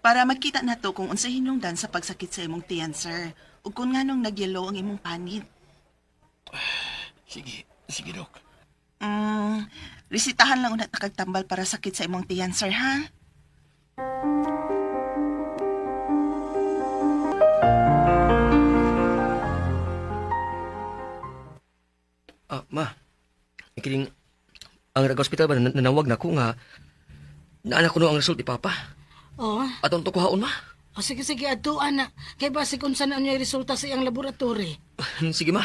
Para makita na to kung unsay hinungdan sa pagsakit sa imong tiyan, sir. Ug kung nganong nagyelo ang imong panit. Sige, sige, Dok. Resitahan lang una ta kag tambal para sakit sa imong tiyan, sir, ha? Ah, ma. Ikiling ang rag hospital ba nanawag na ko nga naanak ko no ang result ni Papa. Oh, Atong to kuhaon ma. oh sige sige adto ana. Kay basi kung saan ang resulta sa iyang laboratory. Sige ma.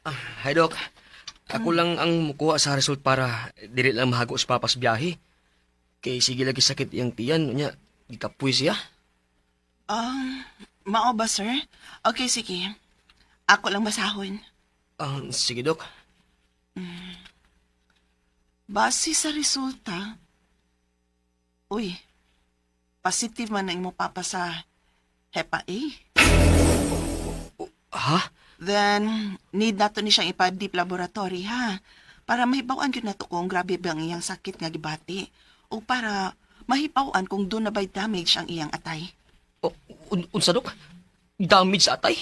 Ah, hi Doc. Ako lang ang mukuha sa result para dili lang mahago sa Papa sa biyahe. Kay sige lagi sakit iyang tiyan, unya gikapoy siya. Mao ba, sir? Okay, sige. Ako lang basahon. Ah, sige Doc. Base sa resulta, uy, positive man ang imong papa sa Hepa A. Ha? Then, need nato ni siyang ipa-deep laboratory, ha? Para mahibaw-an gyud nato kung grabe ba ang iyang sakit nga gibati o para mahibaw-an kung duna ba'y damage ang iyang atay. O, unsa, Dok? Damage sa atay?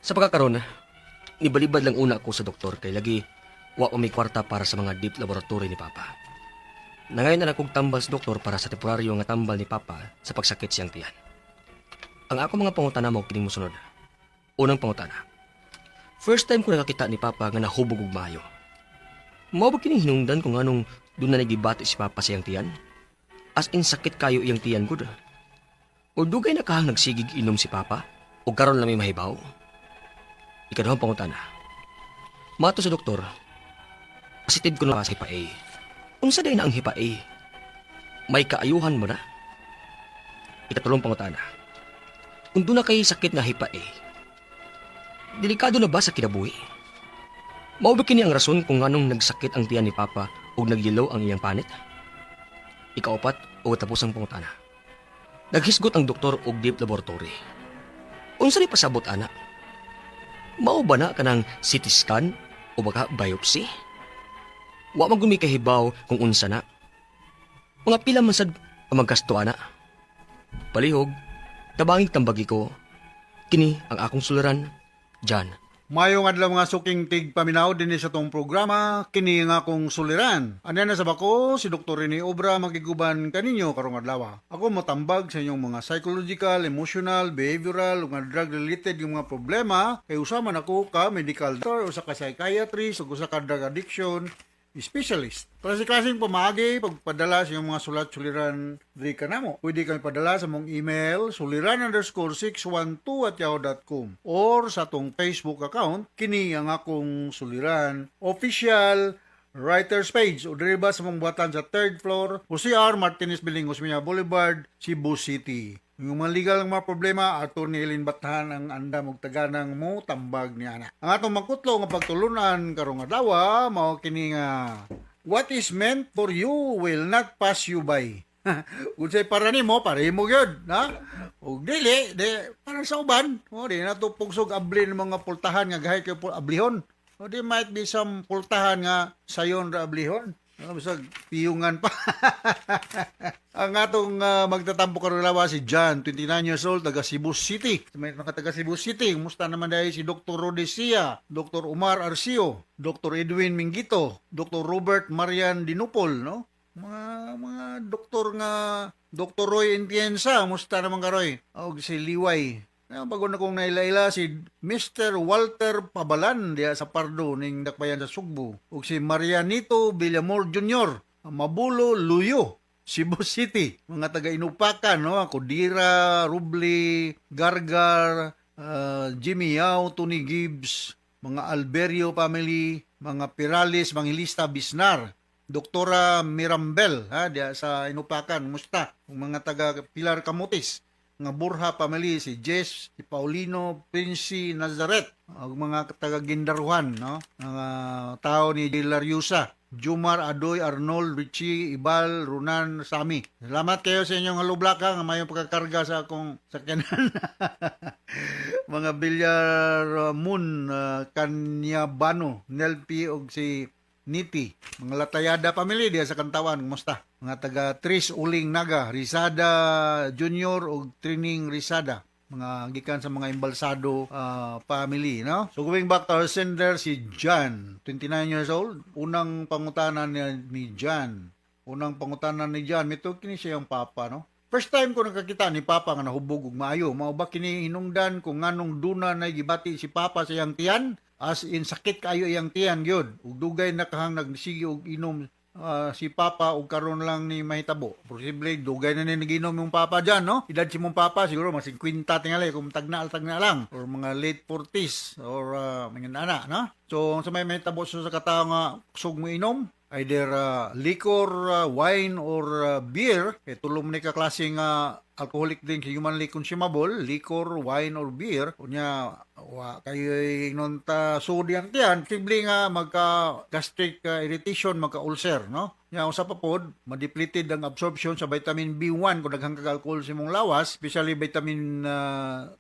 Sa pagkakaroon, nibalibad lang una ako sa doktor kay lagi wa pa may kwarta para sa mga deep laboratory ni Papa. Nangayon na akong tambal sa doktor para sa temporaryo nga tambal ni Papa sa pagsakit siyang tiyan. Ang ako mga pangutana mo kining mosunod. Unang pangutana. First time ko nakakita ni Papa nga nahubog og maayo. Mao ba kining hinungdan kung anong doon na nagibati si Papa sa iyang tiyan? As in sakit kayo iyang tiyan gud. O dugay na kahang nagsigig inom si Papa? O karon lang may mahibaw? Ikaduhang pangutana. Mato sa doktor, positive ko na sa hipa A. Unsa day na ang hipa A? May kaayuhan mo na? Ikatulong pangutana. Kung doon na kay sakit nga hipa A, delikado na ba sa kinabuhi? Mao ba kini ang rason kung nganong nagsakit ang tiyan ni Papa ug nagyelaw ang iyang panit? Ikaapat o tapos ang pangutana. Naghisgot ang doktor og deep laboratory. Unsa ni pasabot ana? Mao ba na kanang CT scan o baka biopsy? Wa man gud mi kahibaw kung unsa na. Mga pila man sad ang maggasto ana. Palihog, tabangig tambagi ko. Kini ang akong suliran, John. Mayong adlaw mga suking tig paminaw dinhi sa tong programa kini nga akong suliran. Anya na sa bako si Dr. Rene Obra magiguban kaninyo karong adlaw. Ako motambag sa inyong mga psychological, emotional, behavioral ug mga drug related yung mga problema kay usa man ako ka medical doctor, usa ka psychiatrist ug usa ka drug addiction specialist. Klase-klaseng pamaagi pagpadala sa inyong mga sulat suliran diri kanamo. Pwede kami padala sa mong email suliran_612@yahoo.com or sa atong Facebook account kini ang akong suliran official writers page o diri ba sa mong buhatan sa third floor, Jose R. Martinez Building, Osmeña Boulevard, Cebu City. Yung mga legal nga mga problema, Atty. Eileen Bathan ang andam og taganang mo tambag ni ana. Ang atong mangkutlo nga pagtulunan karong adlaw mao kini nga "What is meant for you will not pass you by." Unsay para nimo, para imo gyud, ha? Ug dili, di para sa uban. O di na to pugsog abli ng mga pultahan nga gahay kay ablihon. O di might be some pultahan nga sayon ra ablihon. Ano, bisag piyungan pa. Ang atong magtatampo karon lawa si John, 29 years old, taga Cebu City. May mga taga Cebu City, kumusta naman dahil si Dr. Rodesia, Dr. Omar Arcio, Dr. Edwin Mingito, Dr. Robert Marian Dinupol, no? Mga doktor nga Dr. Roy Entienza, kumusta naman ka, Roy? Og si Liway. Na bago na kong nailaila si Mr. Walter Pabalan diya sa Pardo ning Dakbayan sa Sugbo ug si Marianito Villamor Jr. Mabulo Luyo, Cebu City. Mga taga Inupakan, no? Kudira, Rubli, Gargar, Jimmy Yao, Tony Gibbs, mga Alberio family, mga Pirales, Mangilista, Bisnar, Doktora Mirambel, ha, diya sa Inupakan, musta? Mga taga Pilar Camotes, nga Borja family, si Jess, si Paulino, Princy Nazaret, ang mga taga Gindaruhan, no? Mga tao ni Hilariusa, Jumar, Adoy, Arnold, Richie, Ibal, Runan, Sami. Salamat kayo sa inyong halublaka nga mayong pagkakarga sa akong sakyanan. Mga Villar Moon, Kanyabano, Nelpi og si Niti, mga Latayada family diya sa Kantawan, kumusta? Mga taga Tris Uling Naga, Risada Junior og Trining Risada, mga gikan sa mga Embalsado family, no? So going back to our sender, si John, 29 years old. Unang pangutana niya ni John. Unang pangutana ni John, mito kini siya yung papa, no? First time ko nakakita ni Papa nga nahubog og maayo. Mao ba kini hinungdan kung nganong duna na gibati si Papa sa iyang tiyan? As in sakit kayo iyang tiyan gyud. Ug dugay na kahang nagsige og inom si Papa ug karon lang ni mahitabo. Posible dugay na ni naginom yung Papa dyan, no? Edad si mong Papa siguro mga 50 tingali kung tagna-tagna lang or mga late 40s or mga ana, no? So sa may mahitabo sa katao nga kusog mo inom, either liquor, wine, or beer, kay tulo man ni ka klase nga alcoholic drink humanly consumable, liquor, wine, or beer, unya wa kayo ingnon ta sodi ang tiyan, posible nga magka gastric irritation, magka ulcer, no? Nya usa pa pod, madepleted ang absorption sa vitamin B1 kung daghang kag alcohol sa imong lawas, especially vitamin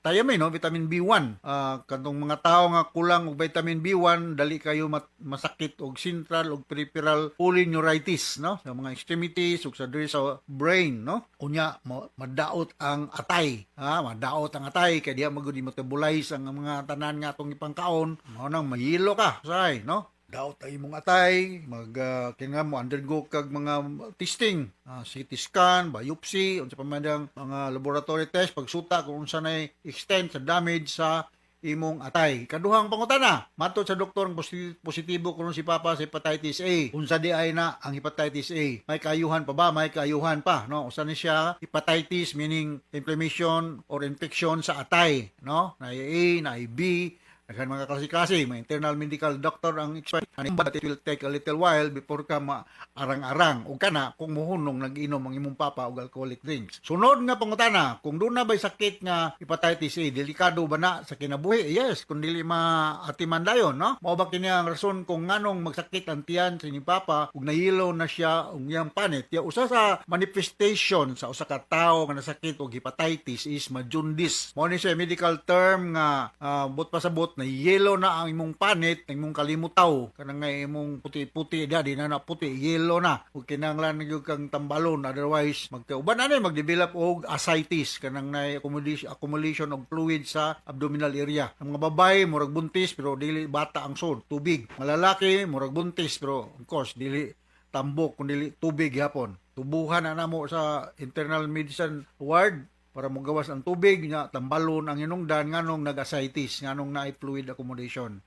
thiamine, no, vitamin B1. Katong mga tawo nga kulang og vitamin B1, dali kayo masakit og central og peripheral polyneuritis, no, sa mga extremities ug sa diri sa brain, no. Unya madaot ang atay, ha, madaot ang atay kay diha magud metabolize ang mga tanan nga atong ipangkaon, mao nang mahilo ka, say, no. Daot ang imong atay, mag kinahanglan mo undergo kag mga testing, CT scan, biopsy, unsa pa man ang mga laboratory test pagsuta kung unsa nay extent sa damage sa imong atay. Kaduhang pangutana, matod sa doktor ang positibo kuno si Papa sa hepatitis A. Unsa di ay na ang hepatitis A? May kaayuhan pa ba? May kaayuhan pa, no? Usa ni siya hepatitis, meaning inflammation or infection sa atay, no? Na A, na B, daghan mga klase-klase, may internal medical doctor ang expert ani, but it will take a little while before ka maarang-arang ug kana kung muhunong nag-inom ang imong papa og alcoholic drinks. Sunod nga pangutana, kung doon na ba'y sakit nga hepatitis A, delikado ba na sa kinabuhi? Yes, kung dili maatiman dayon, no? Mao ba kini ang rason kung nganong magsakit ang tiyan sa inyong papa ug nahilo na siya og iyang panit? Ya, usa sa manifestation sa usa ka tawo nga nasakit og hepatitis is ma-jaundice. Mao ni siya medical term nga but pasabot na yellow na ang imong panit, ang imong kalimutaw, kanang nga imong puti-puti dia, di na na puti, yellow na. Ug kinahanglan na gyud kang tambalon, otherwise magkauban na ni magdevelop og ascites, kanang na accumulation og fluid sa abdominal area. Ang mga babae murag buntis pero dili bata ang sod, tubig. Mga lalaki murag buntis pero of course dili tambok kun dili tubig gyapon. Tubuhan na namo sa internal medicine ward para mogawas ang tubig nya, tambalon ang hinungdan nganong nag-ascites, nganong naay fluid accumulation.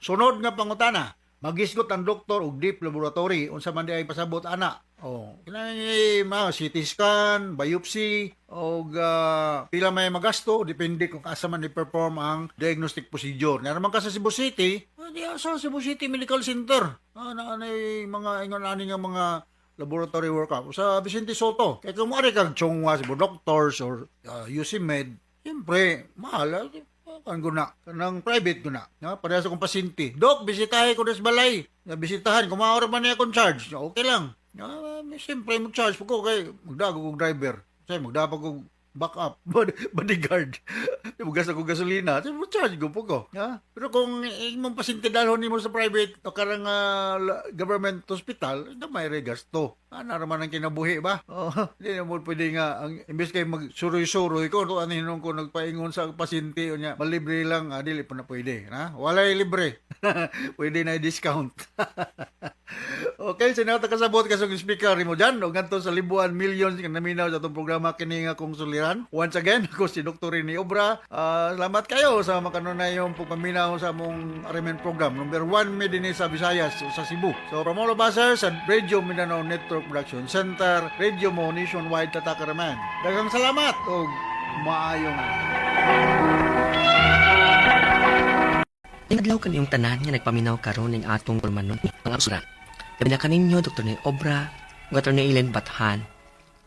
Sunod nga pangutana, magisgot ang doktor og deep laboratory, unsa man di ay pasabot ana? Oh, kinahanglan ma CT scan, biopsy og pila may magasto depende kung asa man i-perform ang diagnostic procedure. Nga naman ka sa Cebu City, di sa Cebu City Medical Center. Na anay mga ingon ani nga mga laboratory workup sa Vicente Soto. Kaya kung moari kag Chong Hua Cebu Doctors or UC Med, siyempre, mahal. Kan ko na, kanang private ko na. No? Parehas akong pasyente. Dok, bisitahe ko sa balay. Na bisitahan, kung maura man niya akong charge, okay lang. Siyempre, mag-charge po ko kay magdago kong driver. Kasi magdago kong backup, bodyguard. Mugas ako gasolina, so mo charge ko po ko. Ha? Pero kung imong pasyente dalhon nimo sa private o karang government hospital, gamay re gasto. Ana raman ang kinabuhi ba? Oh, di na mo pwede nga ang imbes kay magsuroy-suroy ko, ano hinong ko nagpaingon sa pasyente unya, malibre lang, dili pa na pwede, na? Walay libre. Pwede na i-discount. Okay, sinata kasabot kasong speaker nimo dyan. O ngadto sa libuan millions nga naminaw sa atong programa kini nga akong suliran. Once again, ako si Dr. Rene Obra. Salamat kayo sa makanunayong pagpaminaw sa among Arimen program. Number 1 mi dinhi sa Visayas o sa Cebu. So from all of us here sa Radio Mindanao Network Production Center, Radio Mo Nationwide Tatakaraman. Daghang salamat og maayong Adlaw kaniyong tanan nga nagpaminaw karon ning atong tulumanon ang suliran. Labi na kaninyo Dr. ni Obra ug Dr. ni Ellen Bathan.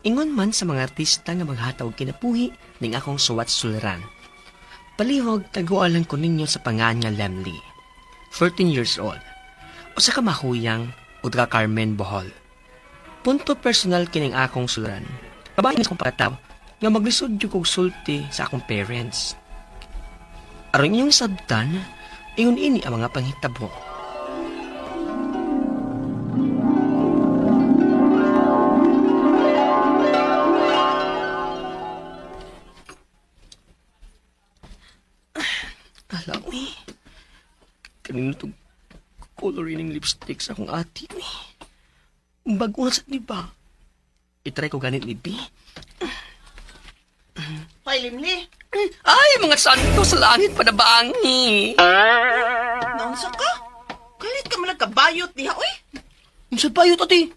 Ingon man sa mga artista nga maghatag og kinabuhi ning akong suwat suliran. Palihog tagualan ko ninyo sa pangan nga Lemley. 13 years old. Usa ka mahuyang ug taga Carmen, Bohol. Punto personal kining akong suliran. Kabahin sa akong pagkatawo nga maglisod jud kog sulti sa akong parents. Aron inyong sabtan, ingon ini ang mga panghitabo. Ala, uy. Kanino itong color ining lipstick sa akong ate, uy. Bago na sa di ba? I-try ko ganit ni B. Hoy, Limli. Ay, mga santo sa langit panabangi. Naunsa ka? Kalit ka malag kabayot diha, uy. Unsa bayot, ate?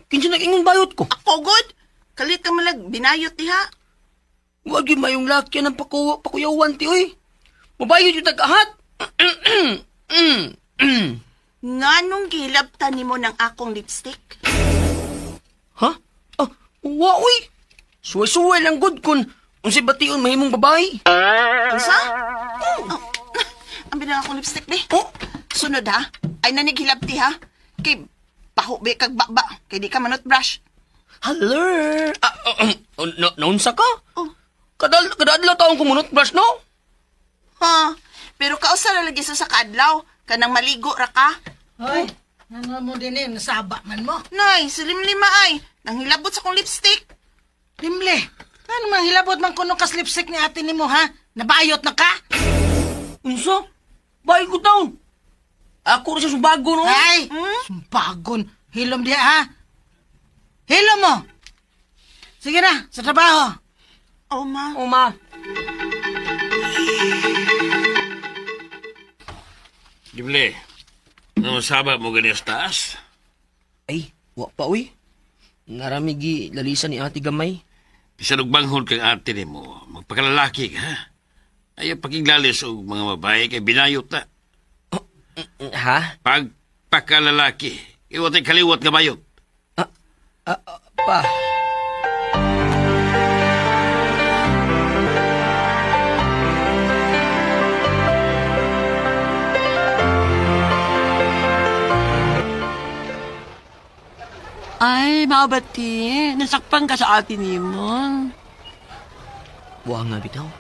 Kinsa nag-ingon bayot ko? Ako, good. Kalit ka malag binayot diha. Wag yung mayong lakyan ng pakuyawan, ti, uy. Mabayot yung tag-ahat. Nganong gilabtan nimo ng akong lipstick? Ha? Ah, wa, uy. Suway-suway lang good kun unsay bation mahimong babae. Unsa? Oh, ang binang akong lipstick, di. Oh, Sunod ha. Ay nanighilabti ha. Kay Pahubi kag baba, kay di ka manot brush. Hello! Ah, no, naunsa ka? Oh. Kadadlaw taong kumunot brush, no? Ha? Pero kausa ra lagi sa kaadlaw, kanang maligo ra ka. Hoy, ano mo din eh, nasaba man mo. Nay, silimlima ay. Nanghilabot sa kong lipstick. Limle, ano man hilabot man kuno kas lipstick ni ate nimo ha? Nabayot na ka? Unsa? Bahay ko taon. Ako rin sa subago, no? Ay, sumbagon. Hilom diha ha. Hilom mo. Sige na, sa trabaho. Oh, ma. O, ma. Gimli, ano saba mo gani sa taas? Ay, wa pa, uy. Naramigi lalisa ni ate gamay. Bisan og banghod kang ate nimo, magpakalalaki ka, ha? Ayaw pakiglalis og mga babae kay binayot na. Ha? Pagpakalalaki, iwatay kaliwat nga bayot. Ah, ah, pa. Ay, mabati. Nasakpan ka sa atin nimo. Wa nga bitaw.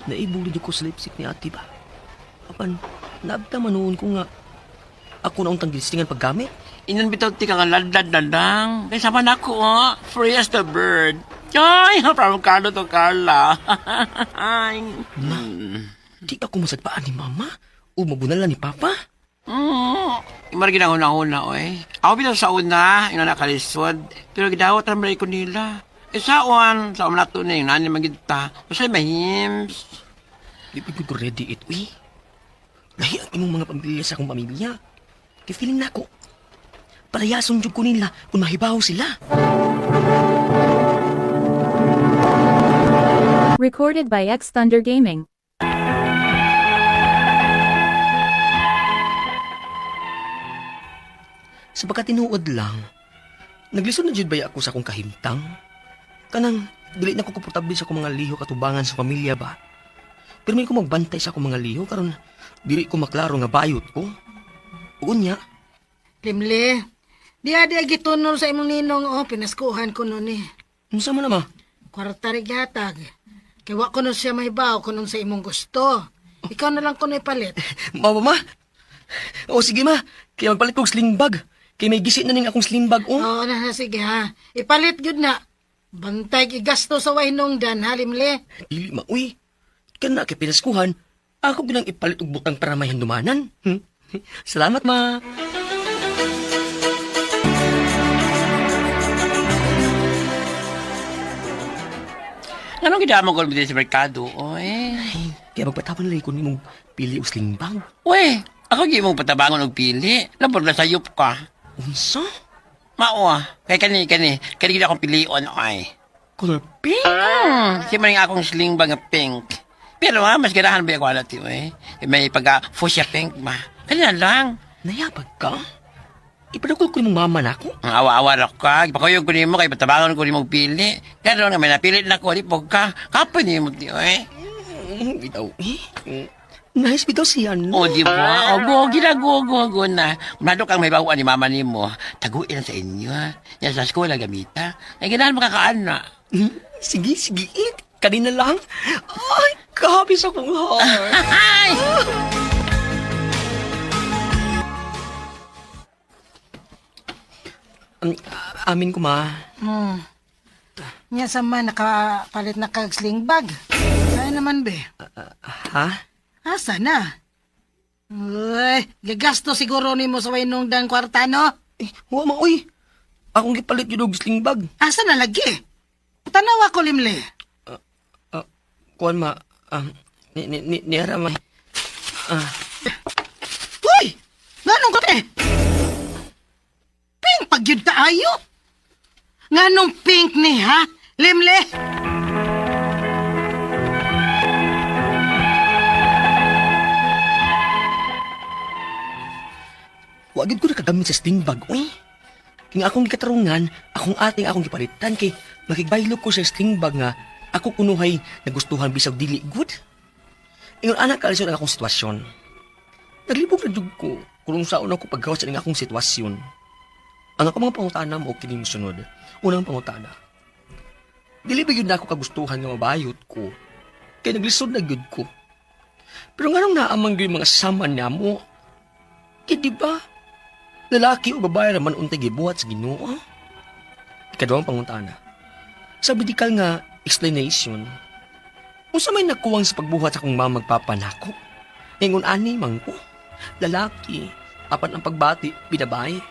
Naibulid ko sa lipstick ni ate ba? Apan, naabta man noon ko nga ako na untang gilistingan paggamit. Inan bitaw ti ka nga ladlad na lang. Kay sama na ako, oh. Free as the bird. Ay, from Carlo to Carla. Ay. Ma, di ako masagpaan ni mama o mabunalan ni papa. Imar ginahuna-huna, oy. Ako bitaw sa una, ina nakalisod. Pero gidawat naman ko nila. Eh, saon, sa una to na yung nani magita. Usay mahims. Di pa ko ready it, uy. Lahi ang imong mga pamilya sa akong pamilya. Kay feeling nako. Palayason jud ko nila kung mahibaw sila. Recorded by X Thunder Gaming. Sa pagkatinuod lang, naglisod na jud baya ako sa akong kahimtang. Kanang dili na ko komportable sa akong mga liho katubangan sa pamilya ba. Pero may ko magbantay sa akong mga liho karon dili ko maklaro nga bayot ko. Ug unya, Limle, diha diha gitunol sa imong ninong oh, pinaskuhan ko nun eh. unsa man na ma? Kwarta rin gihatag. Kay wa ko nun siya mahibaw kung sa imong gusto. Ikaw na lang ko na ipalit. Ma, ma, ma. O sige ma, kaya magpalit kog sling bag. Kay may gisi na ning akong sling bag oh. Oo na, na, sige ha. Ipalit gyud na. Bantay igasto sa wahinong dan ha, Limle. Dili ma, uy. Kana kay pinaskuhan, ako ginang ipalit og butang para may handumanan. Salamat ma. Anong gidamo ko dito sa merkado, oy? Ay, kaya magpatapan na lang ko nimong pili og sling bag. Uy, ako gi mong patabangon og pili. Lampor na sayop ka. Unsa? Mao ah. Kay kani kani, kani gid akong pilion ay. Color pink? Si man nga akong sling bag nga pink. Pero ha, mas ganahan ba ako alat yun eh. May pagka fuchsia pink ma. Kani na lang. Nayabag ka? Ipadukol ko nimong mama na ako. Ang awa-awa ra ka. Ipakuyog ko nimo kay patabangon ko nimo og pili. Karon nga may napili na ko di pog ka. Kapoy nimo ti eh. Bitaw eh. Nice bitaw siya, no? O di ba? O go gina go go go na. Mado kang may bawaan ni mama nimo. Taguin lang sa inyo. ha. Yan sa eskwela gamita. Ay ganahan makakaana. Sige, sige. Eh. Kanina lang. Ay, kahabi sa akong heart. Ay! Amin ko, ma. Nya sa man nakapalit na kag sling bag. Ay naman be. Ha? Asa na? Uy, gagasto siguro nimo sa wahinong dan kwarta no? Eh, huwa ma, uy. Akong gipalit yun og sling bag. Asa na lagi? Tanawa ko Limle. Ah, kuan ma, ni, ni, ni, niara ma. Ah, Uy! Nganong kote? Pink pag yun kaayo. Nganong pink ni ha? Limle! wa gyud ko nakagamit sa sling bag, uy. King akong gikatarungan, akong ating akong gipalitan kay makigbaylo ko sa sling bag nga ako kunuhay nagustuhan bisag dili good. Ingon anak kaalisod ang akong sitwasyon. Naglibog na jud ko kung saon ako paggawas sa akong sitwasyon. Ang akong mga pangutana mao kining sunod. Unang pangutana. Dili ba gyud nako kagustuhan nga mabayot ko? Kay naglisod na gyud ko. Pero nganong naa man gyud mga sama namo? Kay di ba? Lalaki o babae raman untay gibuhat sa Ginoo. Ikaduhang pangutana. Sa medical nga explanation, unsa may nakuwang sa pagbuhat sa akong mama ug papa nako? Ingon ani man ko, lalaki, apan ang pagbati, binabae.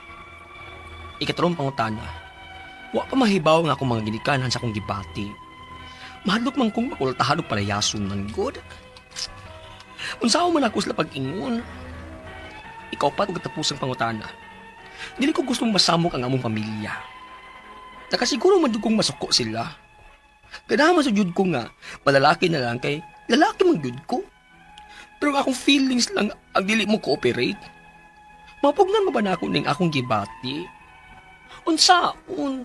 Ikatulong pangutana, wa pa mahibaw nga akong mga ginikanan sa akong gibati. Mahadlok man kong makultahan og palayason man gud. Unsaon man ako sila pag-ingon? Ikaupat ug katapusang pangutana. Dili ko gustong masamok ang among pamilya. Nakasiguro man jud kong masuko sila. Ganahan man sa jud ko nga, malalaki na lang kay lalaki man jud ko. Pero ang akong feelings lang ang dili mo cooperate. Mapugnan mo ba na ako ning akong gibati? Unsaon?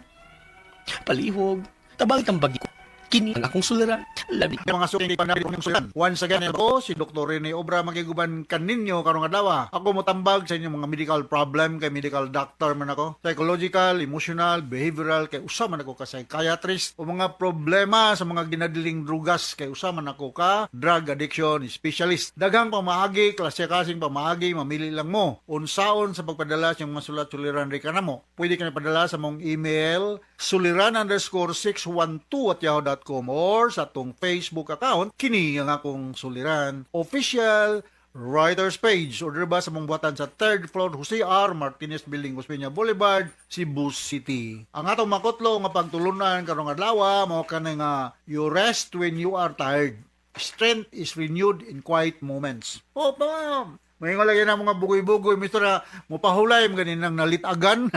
Palihog, tabang tambagi ko. Kini ang akong suliran. Labi. Mga suki pa na rin suliran. Once again, ako si Dr. Rene Obra, makiguban kaninyo karong adlaw. Ako motambag sa inyong mga medical problem kay medical doctor man ako. Psychological, emotional, behavioral kay usa man ako ka psychiatrist o mga problema sa mga ginadiling drugas kay usa man ako ka drug addiction specialist. Daghang pamaagi, klase kasing pamaagi, mamili lang mo. Unsaon sa pagpadala sa inyong mga sulat suliran ri kanamo. Pwede ka padala sa mong email suliran_612@yahoo.com or sa atong Facebook account kini ang akong Suliran Official Writers Page o ba sa mong buhatan sa third floor, Jose R. Martinez Building, Osmeña Boulevard, Cebu City. Ang atong makutlo nga pagtulunan karong adlaw mao kani nga "You rest when you are tired. Strength is renewed in quiet moments." Oh, pa may lagi na mga bugoy-bugoy, mister, na mupahulay mo ganin nang nalitagan.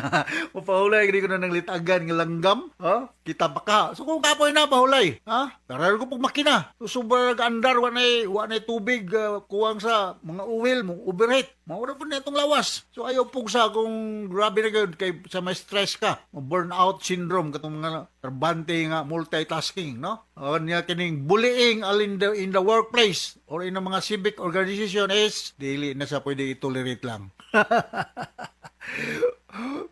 Mupahulay gani ko na nang litagan nga langgam. Ha? Kita pa ka. So kung kapoy na pahulay, ha? Karar ko pug makina. So sobra andar wa nay tubig, kuwang sa mga oil mo overheat. Mao ra pud na itong lawas. So ayaw pugsa kung grabe na gyud kay sa may stress ka, burn out syndrome katong mga trabante nga multitasking, no? Niya kining bullying in the workplace or in the mga civic organization is dili na sa pwede i-tolerate lang.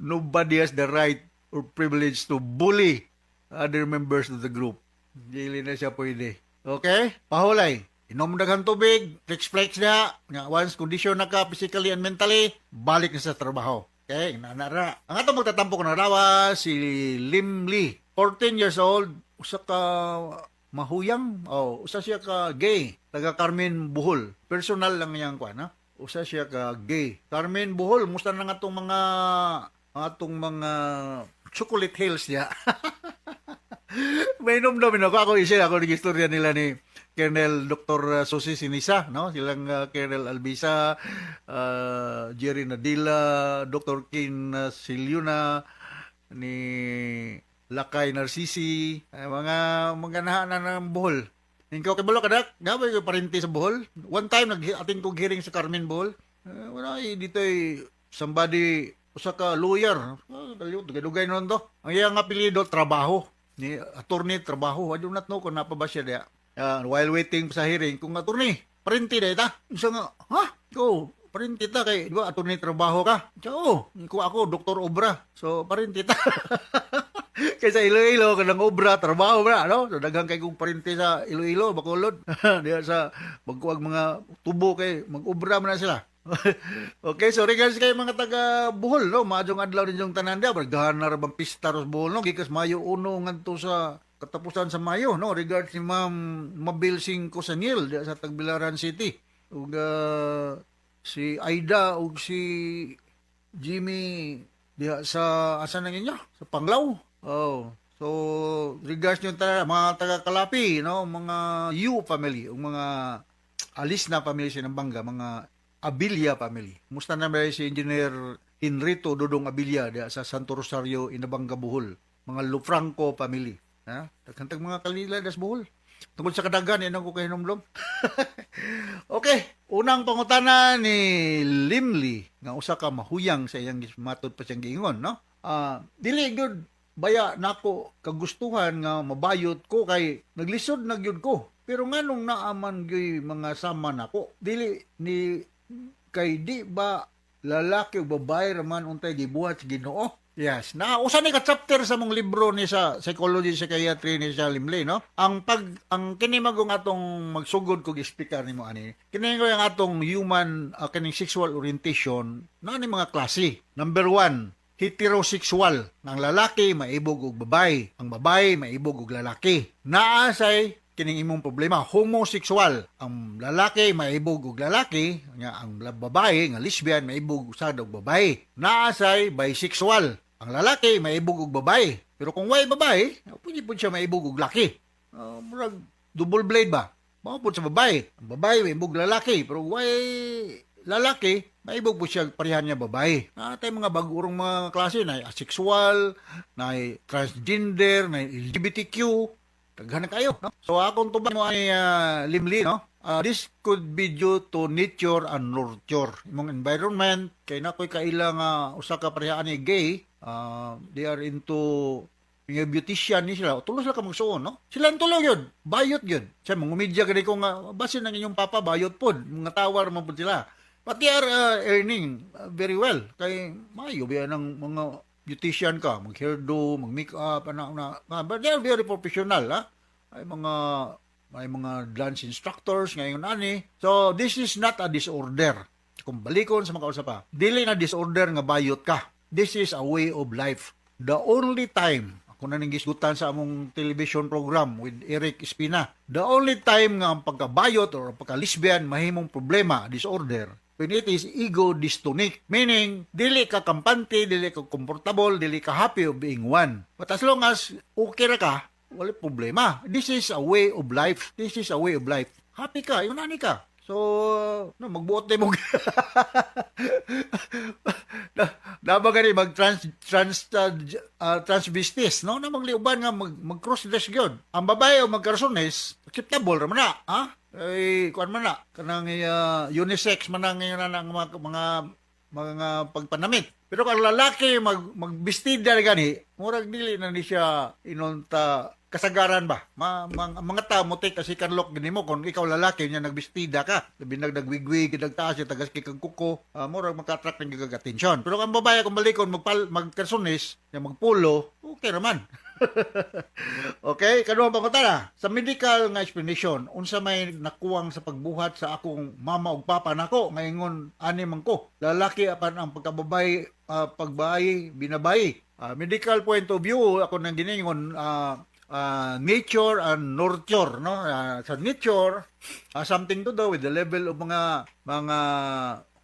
Nobody has the right or privilege to bully other members of the group. Dili na siya pwede. Okay? Pahulay. Inom daghang tubig, flex-flex na. Nga once condition na ka physically and mentally, balik na sa trabaho. Okay, na ra. Ang atong magtatampo na rawa si Lim Lee, 14 years old, usa ka mahuyang, oh, usa siya ka gay, taga Carmen, Bohol. Personal lang niyang kuan, ha? Usa siya ka gay. Carmen, Bohol, musta na nga atong mga Chocolate Hills niya? May inom ako. Ako isa, ako ng istorya nila ni Colonel Dr. Susi Sinisa, no? Silang Colonel Albisa, Jerry Nadila, Dr. Kin Silyuna, ni Lakay Narcisi, mga nahanan ng Bohol. Ikaw kay Balo kadak, nga ba yung parente sa Bohol? One time nag-attend ko hearing sa Carmen, Bohol. Wala eh, dito eh, somebody usa ka lawyer. Ah, dugay-dugay noon to. Ang iyang apelyido Trabaho. Ni attorney Trabaho. I do not know kung napa ba siya diya. While waiting sa hearing, kung attorney, parente diay ta. Isa nga, ha? Go, parente ta kay, di ba, attorney Trabaho ka? Siya, oh, kung ako, Dr. Obra. So, parente ta. Kay sa Iloilo, kanang Obra, Trabaho ba, no? So, daghan kay kong parente sa Iloilo, Bacolod. Diya sa magkuwag mga tubo kay mag-obra man na sila. Okay, so regards kay mga taga Bohol, no? Maayong adlaw ninyong tanan diya. Bargahan na ra bang pista ros Bohol, no? Gikas Mayo 1 ngadto sa katapusan sa Mayo, no? Regards ni Ma'am Mabel Cinco Saniel diya sa Tagbilaran City. Ug si Aida ug si Jimmy diha sa asa nang inyo? Sa Panglao. Oh. So, regards nyo tanan, mga taga Kalapi, no? Mga U family, ug mga alis na family sa Bangga, mga Abilia family. Musta na ba si Engineer Henrito Dodong Abilia diha sa Santo Rosario, Inabanga, Bohol. Mga Lufranco family. Ha? Daghan mga kalila das Bohol. Tungkol sa kadagan, yan ang ko kahinumdom. Okay, unang pangutana ni Limli nga usa ka mahuyang sa iyang matod pa siyang giingon, no? Ah, dili gyud baya nako kagustuhan nga mabayot ko kay naglisod na gyud ko. Pero nganong naa man gyud mga sama nako? Dili ni kay di ba lalaki o babae raman untay gibuhat sa Ginoo? Yes. Na usa ni ka chapter sa mong libro ni sa psychology, psychiatry ni sa Limley, no? Ang kini magong atong magsugod kog explicar nimo ani. Kini ko ang atong human kining sexual orientation na ni mga klase. Number 1, heterosexual. Ang lalaki maibog og babae, ang babae maibog og lalaki. Naa say kining imong problema, homosexual. Ang lalaki maibog og lalaki, nga ang babae nga lesbian maibog sad og babae. Naa say bisexual. Ang lalaki maibog og babae. Pero kung way babae, pwede pud siya maibog og laki. Murag double blade ba? Mao pud sa babae. Ang babae maibog lalaki, pero way lalaki, maibog po siya parehan niya babae. Na tayo mga bagurong mga klase na asexual, na transgender, na LGBTQ, daghan na kayo. No? So akong tubag mo ay Limli, no? This could be due to nature and nurture. Imong environment, kay na ko'y kaila nga usa ka parehaan ni gay, they are into mga beautician ni sila. Tulo sila ka magsuon, no? Sila ang tulo yun. Bayot yun. Siya, mga media gani ko nga, basin ang inyong papa, bayot pod. Mga tawar man pod sila. But they are earning very well. Kay mayo biya ng mga beautician ka, mag-hairdo, mag-makeup, ano, na, but they are very professional, ha? Ay mga dance instructors ngayon ani. So this is not a disorder. Kung balikon sa mga pa, dili na disorder nga bayot ka. This is a way of life. The only time ako na ning gisgutan sa among television program with Eric Espina. The only time nga ang pagkabayot or ang pagka-lesbian mahimong problema, disorder, when it is ego dystonic. Meaning, dili ka kampante, dili ka comfortable, dili ka happy of being one. But as long as okay ra ka, wala problema. This is a way of life. This is a way of life. Happy ka, yun ani ka. So, no, magbuot din mo. Na ba gani mag trans trans transvestis, no? Na magliuban nga mag cross dress gyud. Ang babae o magkarsones, acceptable ra man na, ha? Ay, kuan man na kanang unisex man ang ngayon na ang mga pagpanamit. Pero kung ang lalaki magbistida na gani, murag dili na ni siya inonta kasagaran ba? Mga tao mo take a second look gini mo kung ikaw lalaki niya nagbistida ka. Labi nagwigwig, nagtaas, tagas kay kag kuko, murag maka-attract ng gigag attention. Pero kung babae kung balikon magkarsones, nya magpulo, okay raman. Okay, kaduhang pangutana. Sa medical nga explanation, unsa may nakuwang sa pagbuhat sa akong mama ug papa nako ngaingon ani man ko. Lalaki apan ang pagkababay, pagbayi, binabayi. Medical point of view, ako nang giningon nature and nurture, no? Sa nature, something to do with the level of mga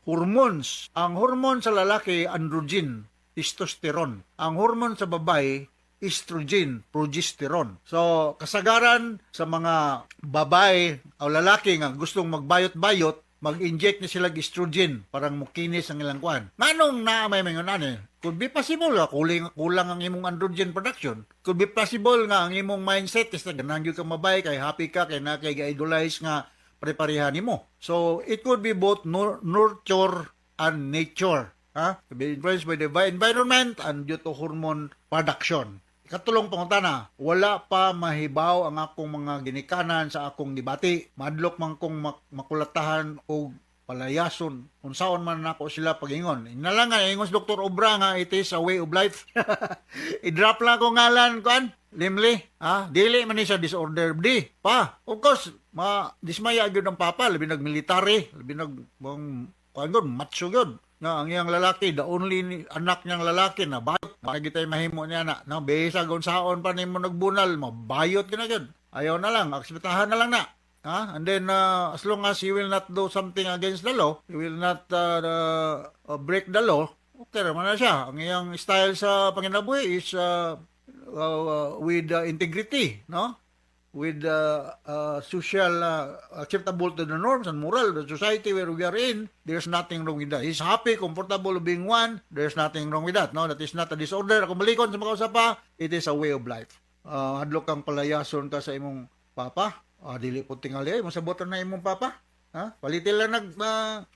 hormones. Ang hormone sa lalaki, androgen, testosterone. Ang hormone sa babae, estrogen, progesterone. So, kasagaran sa mga babae o lalaki nga gustong magbayot-bayot, mag-inject ni sila estrogen parang mukinis ang ilang kuan. Nganong naa may mga ani? Could be possible nga kulang ang imong androgen production. Could be possible nga ang imong mindset is na ganahan gyud ka mabayi kay happy ka kay na kay ga-idolize nga pare-pareha nimo. So it could be both nurture and nature. Ha? To be influenced by the environment and due to hormone production. Katulong pangutana, wala pa mahibaw ang akong mga ginikanan sa akong gibati. Madlok man kong makulatahan og palayason unsaon man nako sila pagingon. Ingna nga ingon si Dr. Obra nga it is a way of life. I-drop lang ko ngalan kuan. Limli, ha? Dili man ni siya disorder di. Pa, of course, ma dismaya gyud ang papa, labi nag military, labi nag bang kuan gyud, macho gyud nga ang iyang lalaki, the only anak niyang lalaki na bayot, bakit tayo mahimo niya na, no, bisag unsaon pa nimo nagbunal, mabayot ka na gyud. Ayaw na lang, akseptahan na lang na. Ha? And then, as long as he will not do something against the law, he will not break the law, okay naman na siya. Ang iyang style sa panginabuhi is with integrity, no? With social acceptable to the norms and moral of the society where we are in, there's nothing wrong with that. He's happy, comfortable being one, there's nothing wrong with that. No, that is not a disorder. Kung balikon sa mga usapa, it is a way of life. Hadlok kang palayason ka sa imong papa, dili po tingali ay masabotan na imong papa. Ha? Palitin lang nag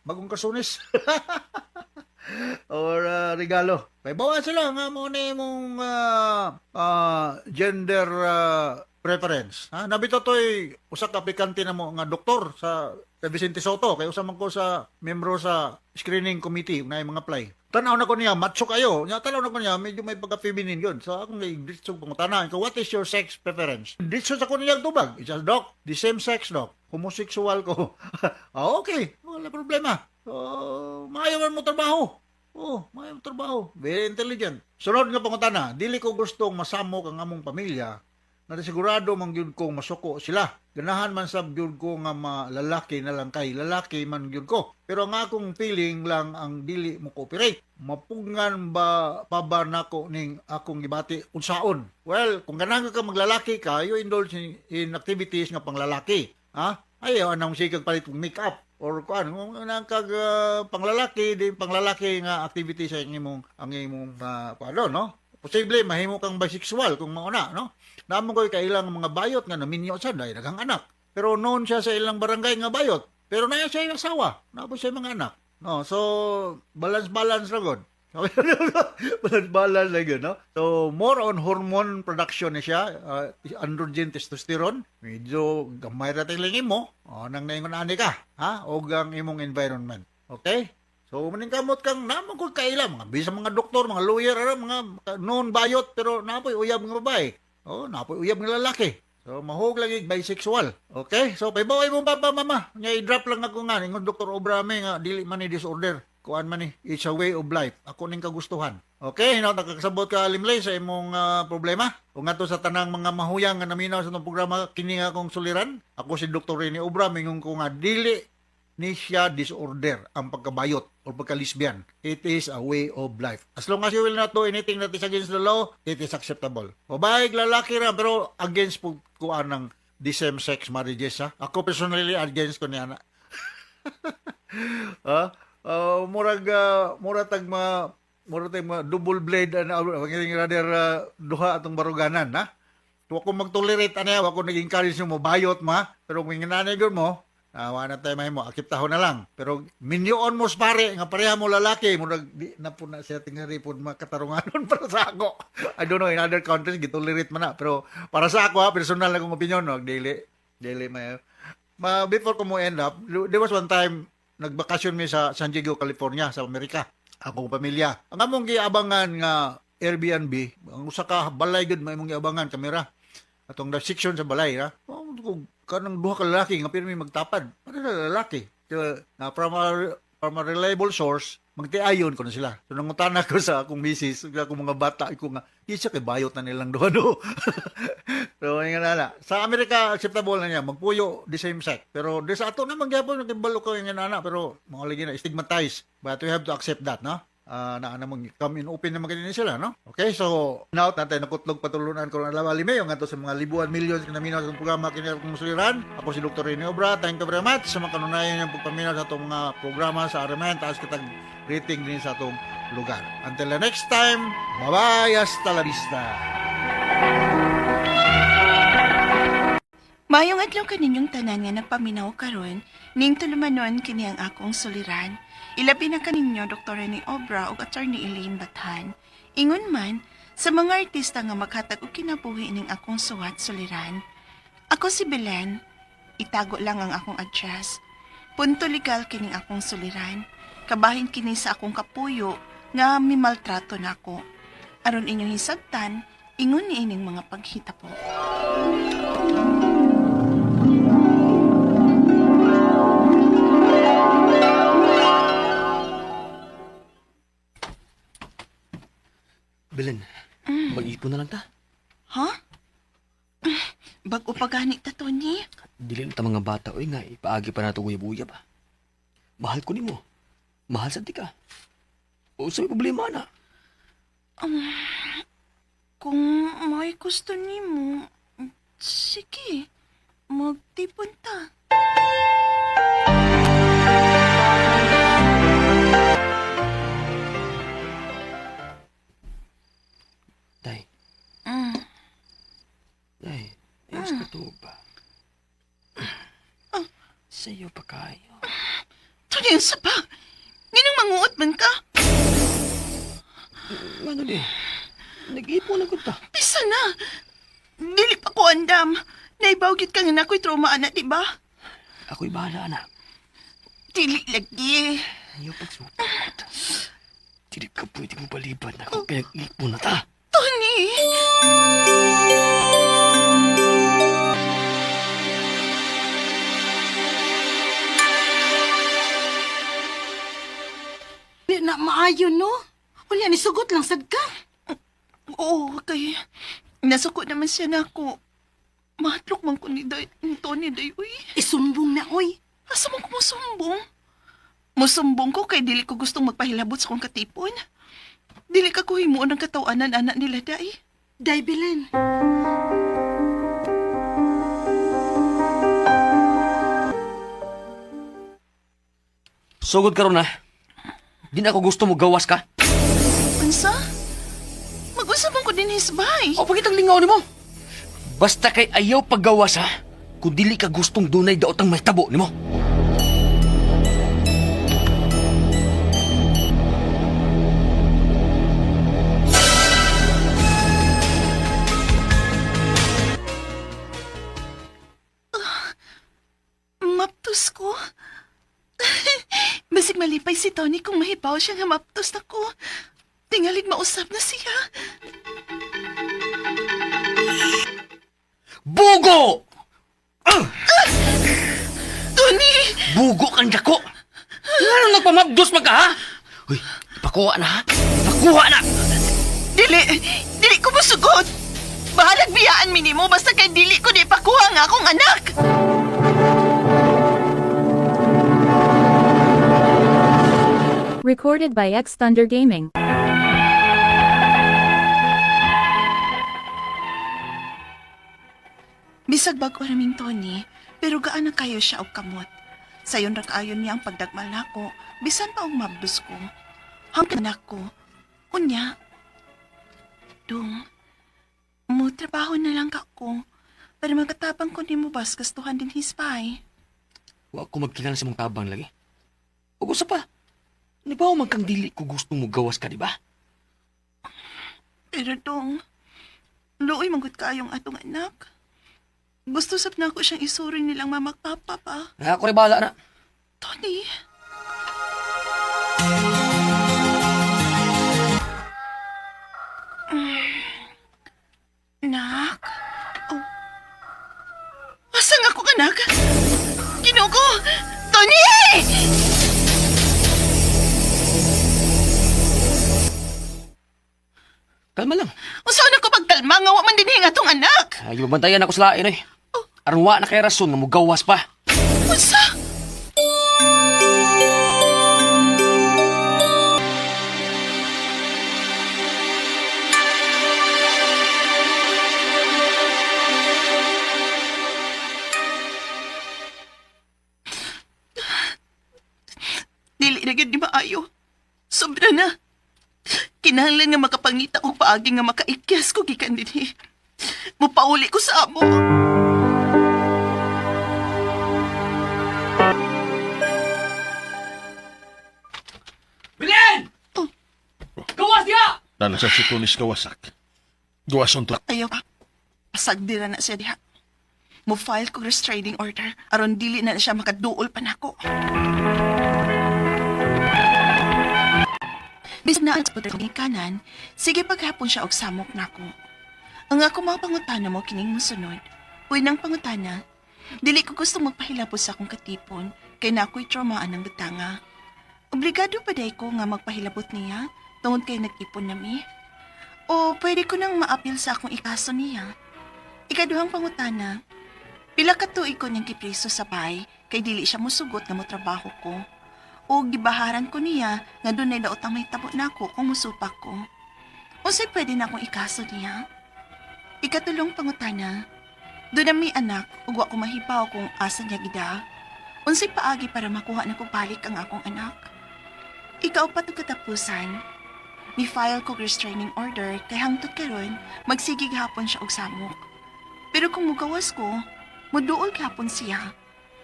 bagong kasunis or regalo. Kay bawa sila nga mo na imong gender preference. Ha? Nabito to'y usa ka aplikante na mo nga doktor sa kay Vicente Soto kay usa man ko sa membro sa screening committee na mga apply. Tanaw na ko niya, macho kayo. Nya tanaw na ko niya, medyo may pagka-feminine yun. So akong diretso pangutana ko, what is your sex preference? Diretso sa ko niya tubag. It's just, doc, the same sex, doc. Homosexual ko. Ah, okay, wala problema. So, maayo man mo trabaho. Oh, may trabaho. Very intelligent. Sunod nga pangutana, dili ko gustong masamok ang among pamilya na sigurado man gyud kong masuko sila. Ganahan man sab gyud ko nga malalaki na lang kay lalaki man gyud ko. Pero ang akong feeling lang ang dili mo cooperate. Mapugngan ba pa ba nako ning akong gibati unsaon? Well, kung ganahan ka maglalaki ka, you indulge in activities nga panglalaki. Ha? Ayaw anong sikag palit og makeup or kuan kung nang kag panglalaki di panglalaki nga activity sa imong ang imong kuan no, posible mahimo kang bisexual kung mao na, no. Naamo ko'y kailang mga bayot nga naminyo sad ay daghang anak, pero noon siya sa ilang barangay nga bayot, pero naa siya yung asawa, naa po siya mga anak, no. So balance balance ra gud, balance balance lang yun, no? So, more on hormone production na siya, androgen, testosterone. Medyo gamay ra tingling mo, oh, nang naingon ani ka, ha? O ang imong environment. Okay? So, maning kamot kang naman ko kaila, mga bisa mga doktor, mga lawyer, ara, mga known bayot, pero napoy uyab nga babae. Oh, napoy uyab nga lalaki. So, mahug lagi bisexual. Okay? So, paibaway mo papa, mama. Nya i-drop lang ako nga. Ingon Dr. Obrame nga, dili man ni disorder. Kuan man ni, it's a way of life. Ako ning kagustuhan. Okay, hinaut nakakasabot ka Limlay sa imong problema. O nga to sa tanang mga mahuyang nga naminaw sa itong programa, kini nga akong suliran. Ako si Dr. Rene Obra, mingon ko nga dili ni siya disorder ang pagkabayot or pagka-lesbian. It is a way of life. As long as you will not do anything that is against the law, it is acceptable. Babae, lalaki ra, pero against po kuan ng the same-sex marriages. Ha? Ako personally, against ko niya na. Ha? Murag murag tag ma double blade ana rather duha atong baruganan, ha. Wa ko mag-tolerate ani, wa ko nag-encourage mo bayot ma, pero kung inganani gyud mo, wa na tayo mahimo, akiptahon na lang. Pero minyoon mo sa pare nga pareha mo lalaki, murag di na po na siya tingali po makatarunganon para sa ako. I don't know in other countries gitolerate man na, pero para sa ako ha, personal na akong opinion, no, dili dili may ma. Before ko mo end up, there was one time nagbakasyon mi sa San Diego, California, sa Amerika. Akong pamilya. Ang among giabangan nga Airbnb, ang usa ka balay gud may imong giabangan kamera. Atong the section sa balay, ha. Oh, kung kanang duha ka lalaki nga pirmi magtapad. Ano na lalaki? So, na from a reliable source, magtiayon ko na sila. So nangutana ko sa akong misis, sa akong mga bata, ko nga, di siya kay bayot na nilang duha do. So, nga na na. Sa Amerika, acceptable na niya, magpuyo the same sex. Pero di sa ato naman gyapon, nagibalo ko yung na, pero mga lagi na, stigmatized. But we have to accept that, no? Na namang come in open naman kanina sila, no? Okay, so now tatay nakutlog patulunan ko ng adlaw lime yung ngadto sa mga libuan millions nga naminaw sa programa kini akong suliran. Ako si Dr. Rene Obra. Thank you very much sa mga kanunayan ng pagpaminaw sa atong mga programa sa RMN. Taas kitag rating din sa atong lugar. Until the next time, bye-bye, hasta la vista. Maayong adlaw kaninyong tanan nga nagpaminaw karon, ning tulumanon kini ang akong suliran. Ilabi na kaninyo Dr. Rene Obra ug Attorney Elaine Bathan. Ingon man sa mga artista nga maghatag og kinabuhi ning akong suwat suliran. Ako si Belen, itago lang ang akong address. Punto legal kining akong suliran. Kabahin kini sa akong kapuyo nga mimaltrato nako. Aron inyong hisabtan, ingon ni ining mga paghitabo. Belen, mag-ipon na lang ta. Ha? Bag-o pa gani ta, Tony. Dili na ta mga bata, oy nga, ipaagi pa nato uyab-uyab ah. Mahal ko nimo. Mahal sa ka. O sa may problema na. Kung may gusto nimo, sige, magtipon ta. Day. Day, ayos ka to ba? Sa'yo pa kayo. Tony, ang saba! Nginong manguot man ka? Ano di? Nag-ipon na ta. Bisa na! Dili pa ko andam. Naibaw gyud ka nga nakoy trauma ana, di ba? Ako'y bahala na. Dili lagi. Ayaw pagsupot. Dili ka pwede mo baliban na kung pinag-ipon na ta. Tony! Di na maayo no. Unya ni sugot lang sad ka. Oo, kay nasuko naman siya na ako. Mahatlok man ko ni, Day, ni Tony day, uy. Isumbong na oy. Asa man ko musumbong? Musumbong ko kay dili ko gustong magpahilabot sa kong katipon. Dili ka ko himuon ang katawanan anak nila day. Day Belen. Sugod karon na. Di na ako gusto mo gawas ka. Unsa? Mag-usap man ko din hisbay. O pagitang lingaw nimo. Basta kay ayaw paggawas ha. Kung dili ka gustong dunay daotang may tabo nimo. Maptos ko. Basig malipay si Tony kung mahibaw siya nga maptos na ko. Tingalig mausap na siya. Bugo! Tony! Bugo kang dako! Ngano nagpamabdos man ka ha? Uy, ipakuha na ha? Ipakuha na! Dili! Dili ko musugot! Bahalag biyaan mi nimo basta kay dili ko di pakuha nga akong anak! Recorded by X Thunder Gaming. Bisag bag-o raming Tony, pero gaan na kayo siya og kamot. Sayon ra kaayo niya ang pagdagmal nako, bisan pa og mabdos ko. Hangtod nako. Unya. Dung. Mo trabaho na lang ka ko. Para magatabang ko nimo bas gastuhan din hispay. Wa ko magkinahanglan sa mong tabang lagi. Ug usa pa, nibaw man kang dili ko gusto mo gawas ka, di ba? Pero dong, luoy manggod kaayong atong anak. Gusto sab na ako siyang isuri nilang mama at papa pa. Ako rin bahala na. Tony. Nak? Oh. Asa nga ko anak? Ginoo ko! Tony! Kalma lang. Unsa na ko pagkalma nga wa man dinhi nga atong anak? Ay, babantayan ako sa lain, oy. Aron wa na kay rason nga mogawas pa. Unsa? Dili na gyud ni maayo. Sobra na. Kinahanglan nga makapangita og paagi nga makaikyas ko gikan dinhi. Mupauli ko sa amo. Belen! Gawas diha! Nana sa si Tunis kawasak. Gawason to. Ayaw pa. Pasagdira na siya diha. Mo-file ko restraining order aron dili na siya makaduol pa nako. Bisag na ang puter kong kanan, sige paghapon siya og samok nako. Ang ako mga pangutana mo kining mosunod. Uy nang pangutana, dili ko gusto magpahilabot sa akong katipon kay na ako'y traumaan ng butanga. Obligado pa day ko nga magpahilabot niya tungod kay nag-ipon nami. O pwede ko nang maapil sa akong ikaso niya. Ikaduhang pangutana, pila ka tuig ko niyang gipriso sa bay kay dili siya musugot nga motrabaho ko. O gibaharan ko niya nga dunay daotang may tabo nako kung musupak ko. Unsay pwede na akong ikaso niya? Ikatulong pangutana, doon na may anak ug wa ko mahibaw kung asa niya gida. Unsay paagi para makuha na ko balik ang akong anak? Ikaw pa katapusan, ni-file ko restraining order kay hangtod karon magsigig hapon siya og samok. Pero kung mugawas ko, muduol gihapon siya.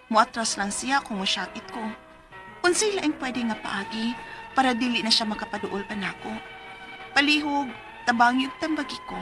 Muatras lang siya kung musyakit ko. Unsay laing pwede nga paagi para dili na siya makapaduol pa nako. Palihog, tabang yung tambagi ko.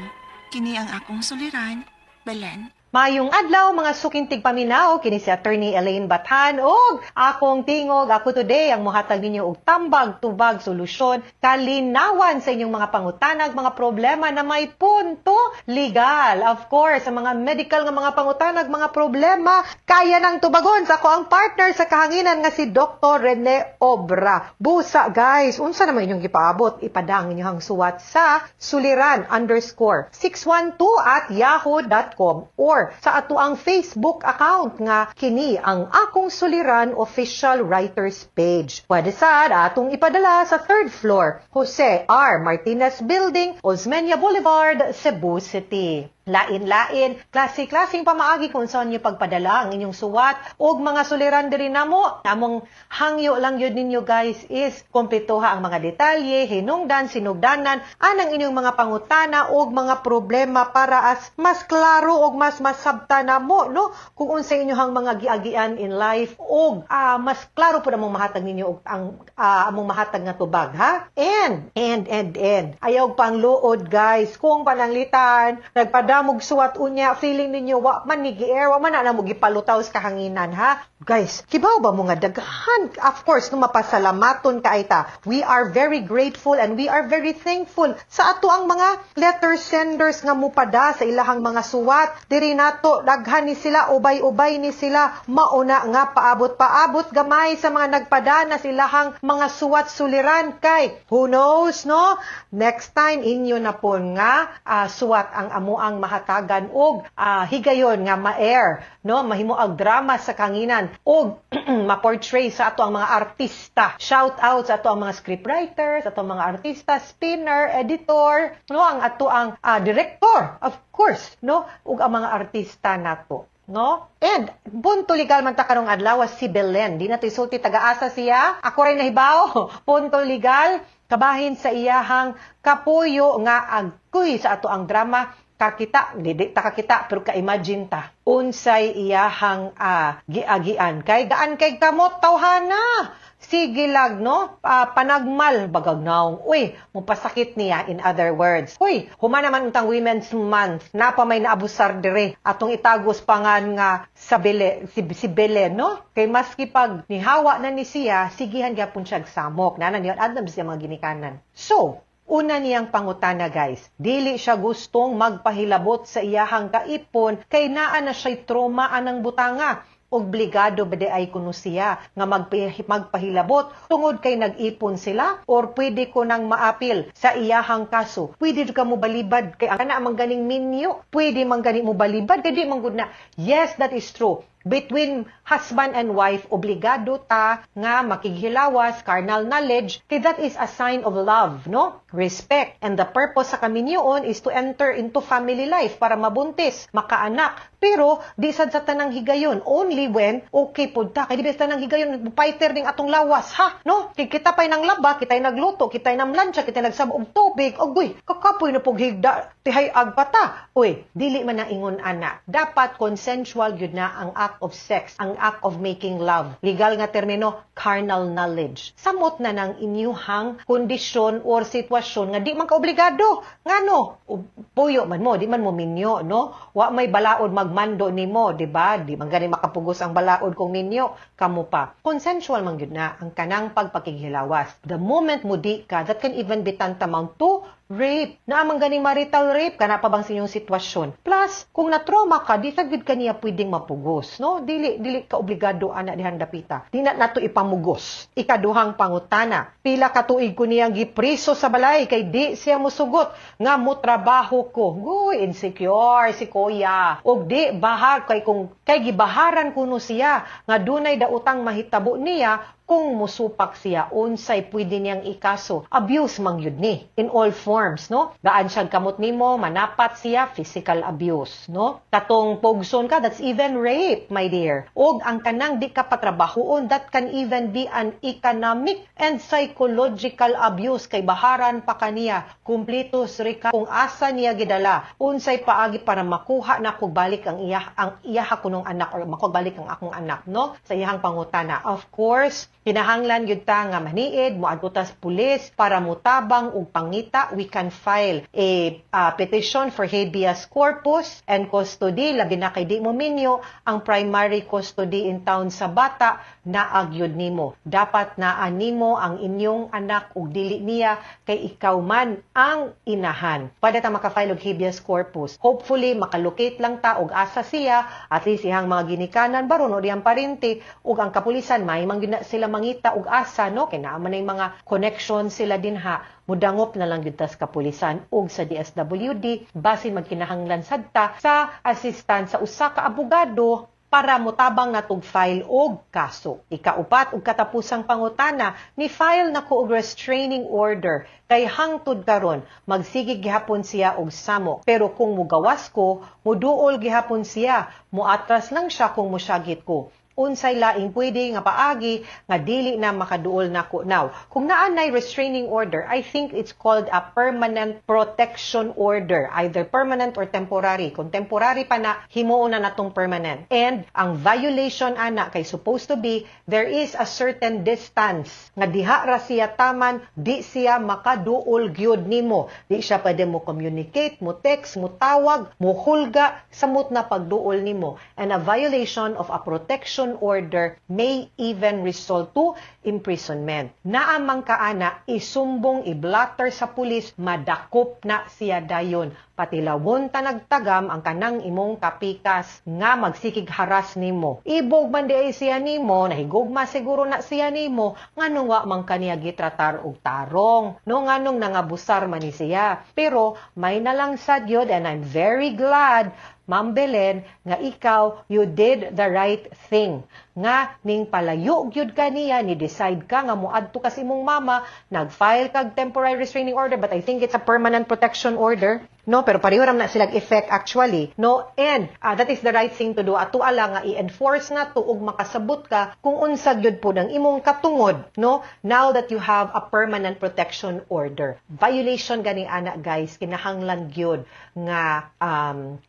Kini ang akong suliran. Belen. Mayong adlaw, mga suking tigpaminaw, kini si Attorney Elaine Bathan ug akong tingog. Ako today ang mohatag ninyo og tambag, tubag, solusyon, kalinawan sa inyong mga pangutanag, mga problema na may punto legal. Of course, ang mga medical nga mga pangutanag, mga problema, kaya nang tubagon sa ako ang partner sa kahanginan nga si Dr. Rene Obra. Busa guys, unsa naman inyong gipaabot? Ipadang inyong suwat sa suliran_612@yahoo.com or sa atoang Facebook account nga kini ang Akong Suliran Official Writers Page. Pwede sad atong ipadala sa third floor, Jose R. Martinez Building, Osmeña Boulevard, Cebu City. Lain-lain, klase-klaseng pamaagi kung saan niyo pagpadala ang inyong suwat ug mga suliran diri namo. Among hangyo lang yun ninyo guys is kumpletuha ang mga detalye, hinungdan, sinugdanan anang inyong mga pangutana ug mga problema para as mas klaro ug mas masabta namo, no, kung unsay inyong mga giagian in life ug mas klaro pud among mahatag ninyo og ang among mahatag nga tubag, ha. And ayaw pangluod guys kung pananglitan nagpadamog suwat unya feeling ninyo wa man ni gi-air, wa man na mo gipalutaw sa kahanginan, ha. Guys, kibaw ba mo nga daghan, of course, no, mapasalamaton kay ta. We are very grateful and we are very thankful sa ato ang mga letter senders nga mupada sa ilahang mga suwat diri nato. Daghan ni sila, ubay-ubay ni sila. Mauna nga paabot-paabot gamay sa mga nagpada na silahang mga suwat suliran kay who knows, no, next time inyo na po nga suwat ang amuang mahatagan og higayon nga ma-air, no, mahimo og drama sa kanginan og ma-portray sa ato ang mga artista. Shout out sa ato ang mga scriptwriters, ato ang mga artista, spinner, editor, no, ang ato ang director, of course, no, ug ang mga artista nato, no? And punto legal man ta karong adlaw si Belen. Di na to isulti taga-asa siya. Ako rin nahibaw. Punto legal kabahin sa iyahang kapuyo nga agkuy sa ato ang drama Kakita. Di, di ta kakita pero ka-imagine ta unsay iyahang giagian kay gaan kay kamot tawhana. Sige lag, no? Panagmal, bagag naong. Uy, mupasakit niya, in other words. Uy, human naman untang Women's Month, napa may naabusar dire. Atong itagos pangan nga sa Bele, si Bele, no? Kay maski pag nihawa na ni siya, sigihan gyapon siya samok. Nana niyo, Adams siya mga ginikanan. So, una niyang pangutana guys, dili siya gustong magpahilabot sa iyahang kaipon kay naa na siya'y trauma anang butanga. Obligado ba di ay kuno siya nga magpahilabot tungod kay nag-ipon sila or pwede ko nang maapil sa iyahang kaso? Pwede ka mo balibad kay ang kana man ganing minyo, pwede man gani mo balibad kay di man gud na. Yes, that is true. Between husband and wife, obligado ta nga makighilawas, carnal knowledge, kay that is a sign of love, no? Respect. And the purpose sa kaminyoon is to enter into family life para mabuntis, makaanak. Pero di sad sa tanang higayon, only when okay pud ta. Kay di ba sa tanang higayon, fighter ning atong lawas, ha? No? Kay kita pa'y nang laba, kita'y nagluto, kita'y namlansya, kita'y nagsab og tubig, ogoy, kakapoy na pug higda, tihay agpata. Uy, dili man na ingon ana. Dapat consensual gyud na ang act of sex, ang act of making love. Legal nga termino, carnal knowledge. Samot na ng inyuhang kondisyon or sitwasyon nga di man ka obligado. Ngano? Puyo man mo, di man mo minyo, no? Wa may balaod magmando nimo, di ba? Di man gani makapugos ang balaod kung minyo, kamo pa. Consensual man gyud na ang kanang pagpakighilawas. The moment mo di ka, that can even be tantamount to rape. Naa man ganing marital rape, kana pa bang sa inyong sitwasyon? Plus, kung na-trauma ka, di sa gyud kaniya pwedeng mapugos, no? Dili dili ka obligado ana dihang dapita. Di na nato ipamugos. Ikaduhang pangutana, pila ka tuig ko niyang gipriso sa balay kay di siya musugot nga mo trabaho ko. Guy, insecure si kuya. Og di bahar kay kung kay gibaharan kuno siya nga dunay daotang mahitabo niya kung musupak siya, unsay pwede niyang ikaso? Abuse man yun ni in all forms, no? Gaan siya kamot nimo, manapat siya, physical abuse, no? Katong pugson ka, that's even rape, my dear. Og ang kanang di ka patrabahoon, that can even be an economic and psychological abuse kay baharan pa kaniya. Kumpleto reka kung asa niya gidala, unsay paagi para makuha na kog balik ang iya kunong anak or makuha balik ang akong anak, no? Sa iyang pangutana. Of course, Kinahanglan gyud ta nga maniid moadto ta sa pulis para motabang og pangita. We can file a petition for habeas corpus and custody, labi na kay di mo minyo ang primary custody in town sa bata naa gyud nimo. Dapat naa nimo ang inyong anak ug dili niya kay ikaw man ang inahan. Pwede ta maka-file og habeas corpus. Hopefully makalocate lang ta og asa siya, at least iyang mga ginikanan baron o diyang parente ug ang kapulisan may man gyud na sila mangita og asa, no, kay naa man nay mga connection sila dinha. Mudangop na lang gyud ta sa kapulisan ug sa DSWD, basin magkinahanglan sad ta sa assistance sa usa ka abogado para motabang natog file og kaso. Ikaupat ug katapusang pangutana, ni file na ko og restraining order kay hangtod karon magsige gihapon siya og samok. Pero kung mugawas ko, muduol gihapon siya, muatras lang siya kung musyagit ko. Unsay laing pwede nga paagi nga dili na makaduol nako now? Kung naa nay restraining order, I think it's called a permanent protection order, either permanent or temporary. Kung temporary pa na, himuon na natong permanent. And ang violation ana kay supposed to be there is a certain distance nga diha ra siya taman, di siya makaduol gyud nimo. Di siya pwede mo communicate, mo text, mo tawag, mo hulga, samot na pagduol nimo. And a violation of a protection order may even result to imprisonment. Naamang kaana, isumbong, i-blotter sa pulis, madakop na siya dayon. Patilawon ta nagtagam ang kanang imong kapikas nga magsikig haras nimo. Ibog man di ay siya nimo, nahigugma siguro na siya nimo, nganong wa man kaniya gitratar og tarong. No, nganong nangabusar man ni siya. Pero may nalang sad yun, and I'm very glad, Ma'am Belen, nga ikaw, you did the right thing. Nga, ning palayo gyud ka niya, ni decide ka nga moadto ka sa imong mama, nag-file kag temporary restraining order, but I think it's a permanent protection order. No, pero pareho ram na silang effect actually. No, and that is the right thing to do. Ato ala nga i-enforce na to ug makasabot ka kung unsa gyud po ng imong katungod, no? Now that you have a permanent protection order. Violation gani ana, guys, kinahanglan gyud nga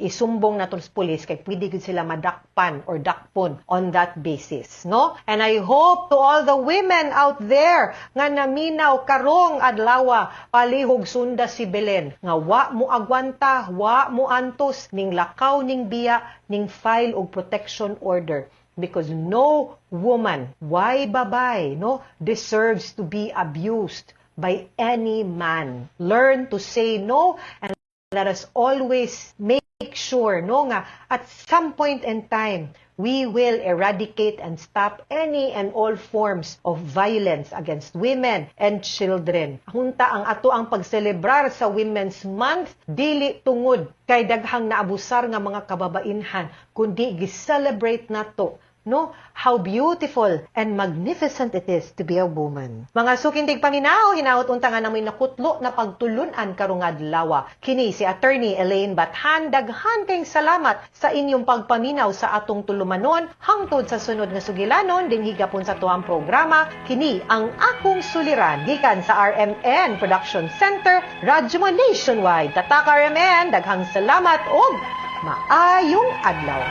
isumbong nato sa pulis kay pwede gyud sila madakpan or dakpon on that basis, no? And I hope to all the women out there nga naminaw karong adlawa, palihog sunda si Belen nga wa mo agwanta, wa mo antos ning lakaw ning biya ning file og protection order, because no woman, why babay, no, deserves to be abused by any man. Learn to say no and let us always make sure, no, nga at some point in time we will eradicate and stop any and all forms of violence against women and children. Hunta ang ato ang pagselebrar sa Women's Month dili tungod kay daghang naabusar nga mga kababainhan, kundi gi-celebrate nato, no, how beautiful and magnificent it is to be a woman. Mga suking tigpaminaw, hinaot unta nga namoy nakutlo na pagtulunan karong adlaw. Kini si Attorney Elaine Bathan, daghan kayong salamat sa inyong pagpaminaw sa atong tulumanon hangtod sa sunod nga sugilanon dinhi gapon sa tuang programa, Kini ang Akong Suliran, gikan sa RMN Production Center, Radyo Mo Nationwide. Tatak RMN, daghang salamat og maayong adlaw.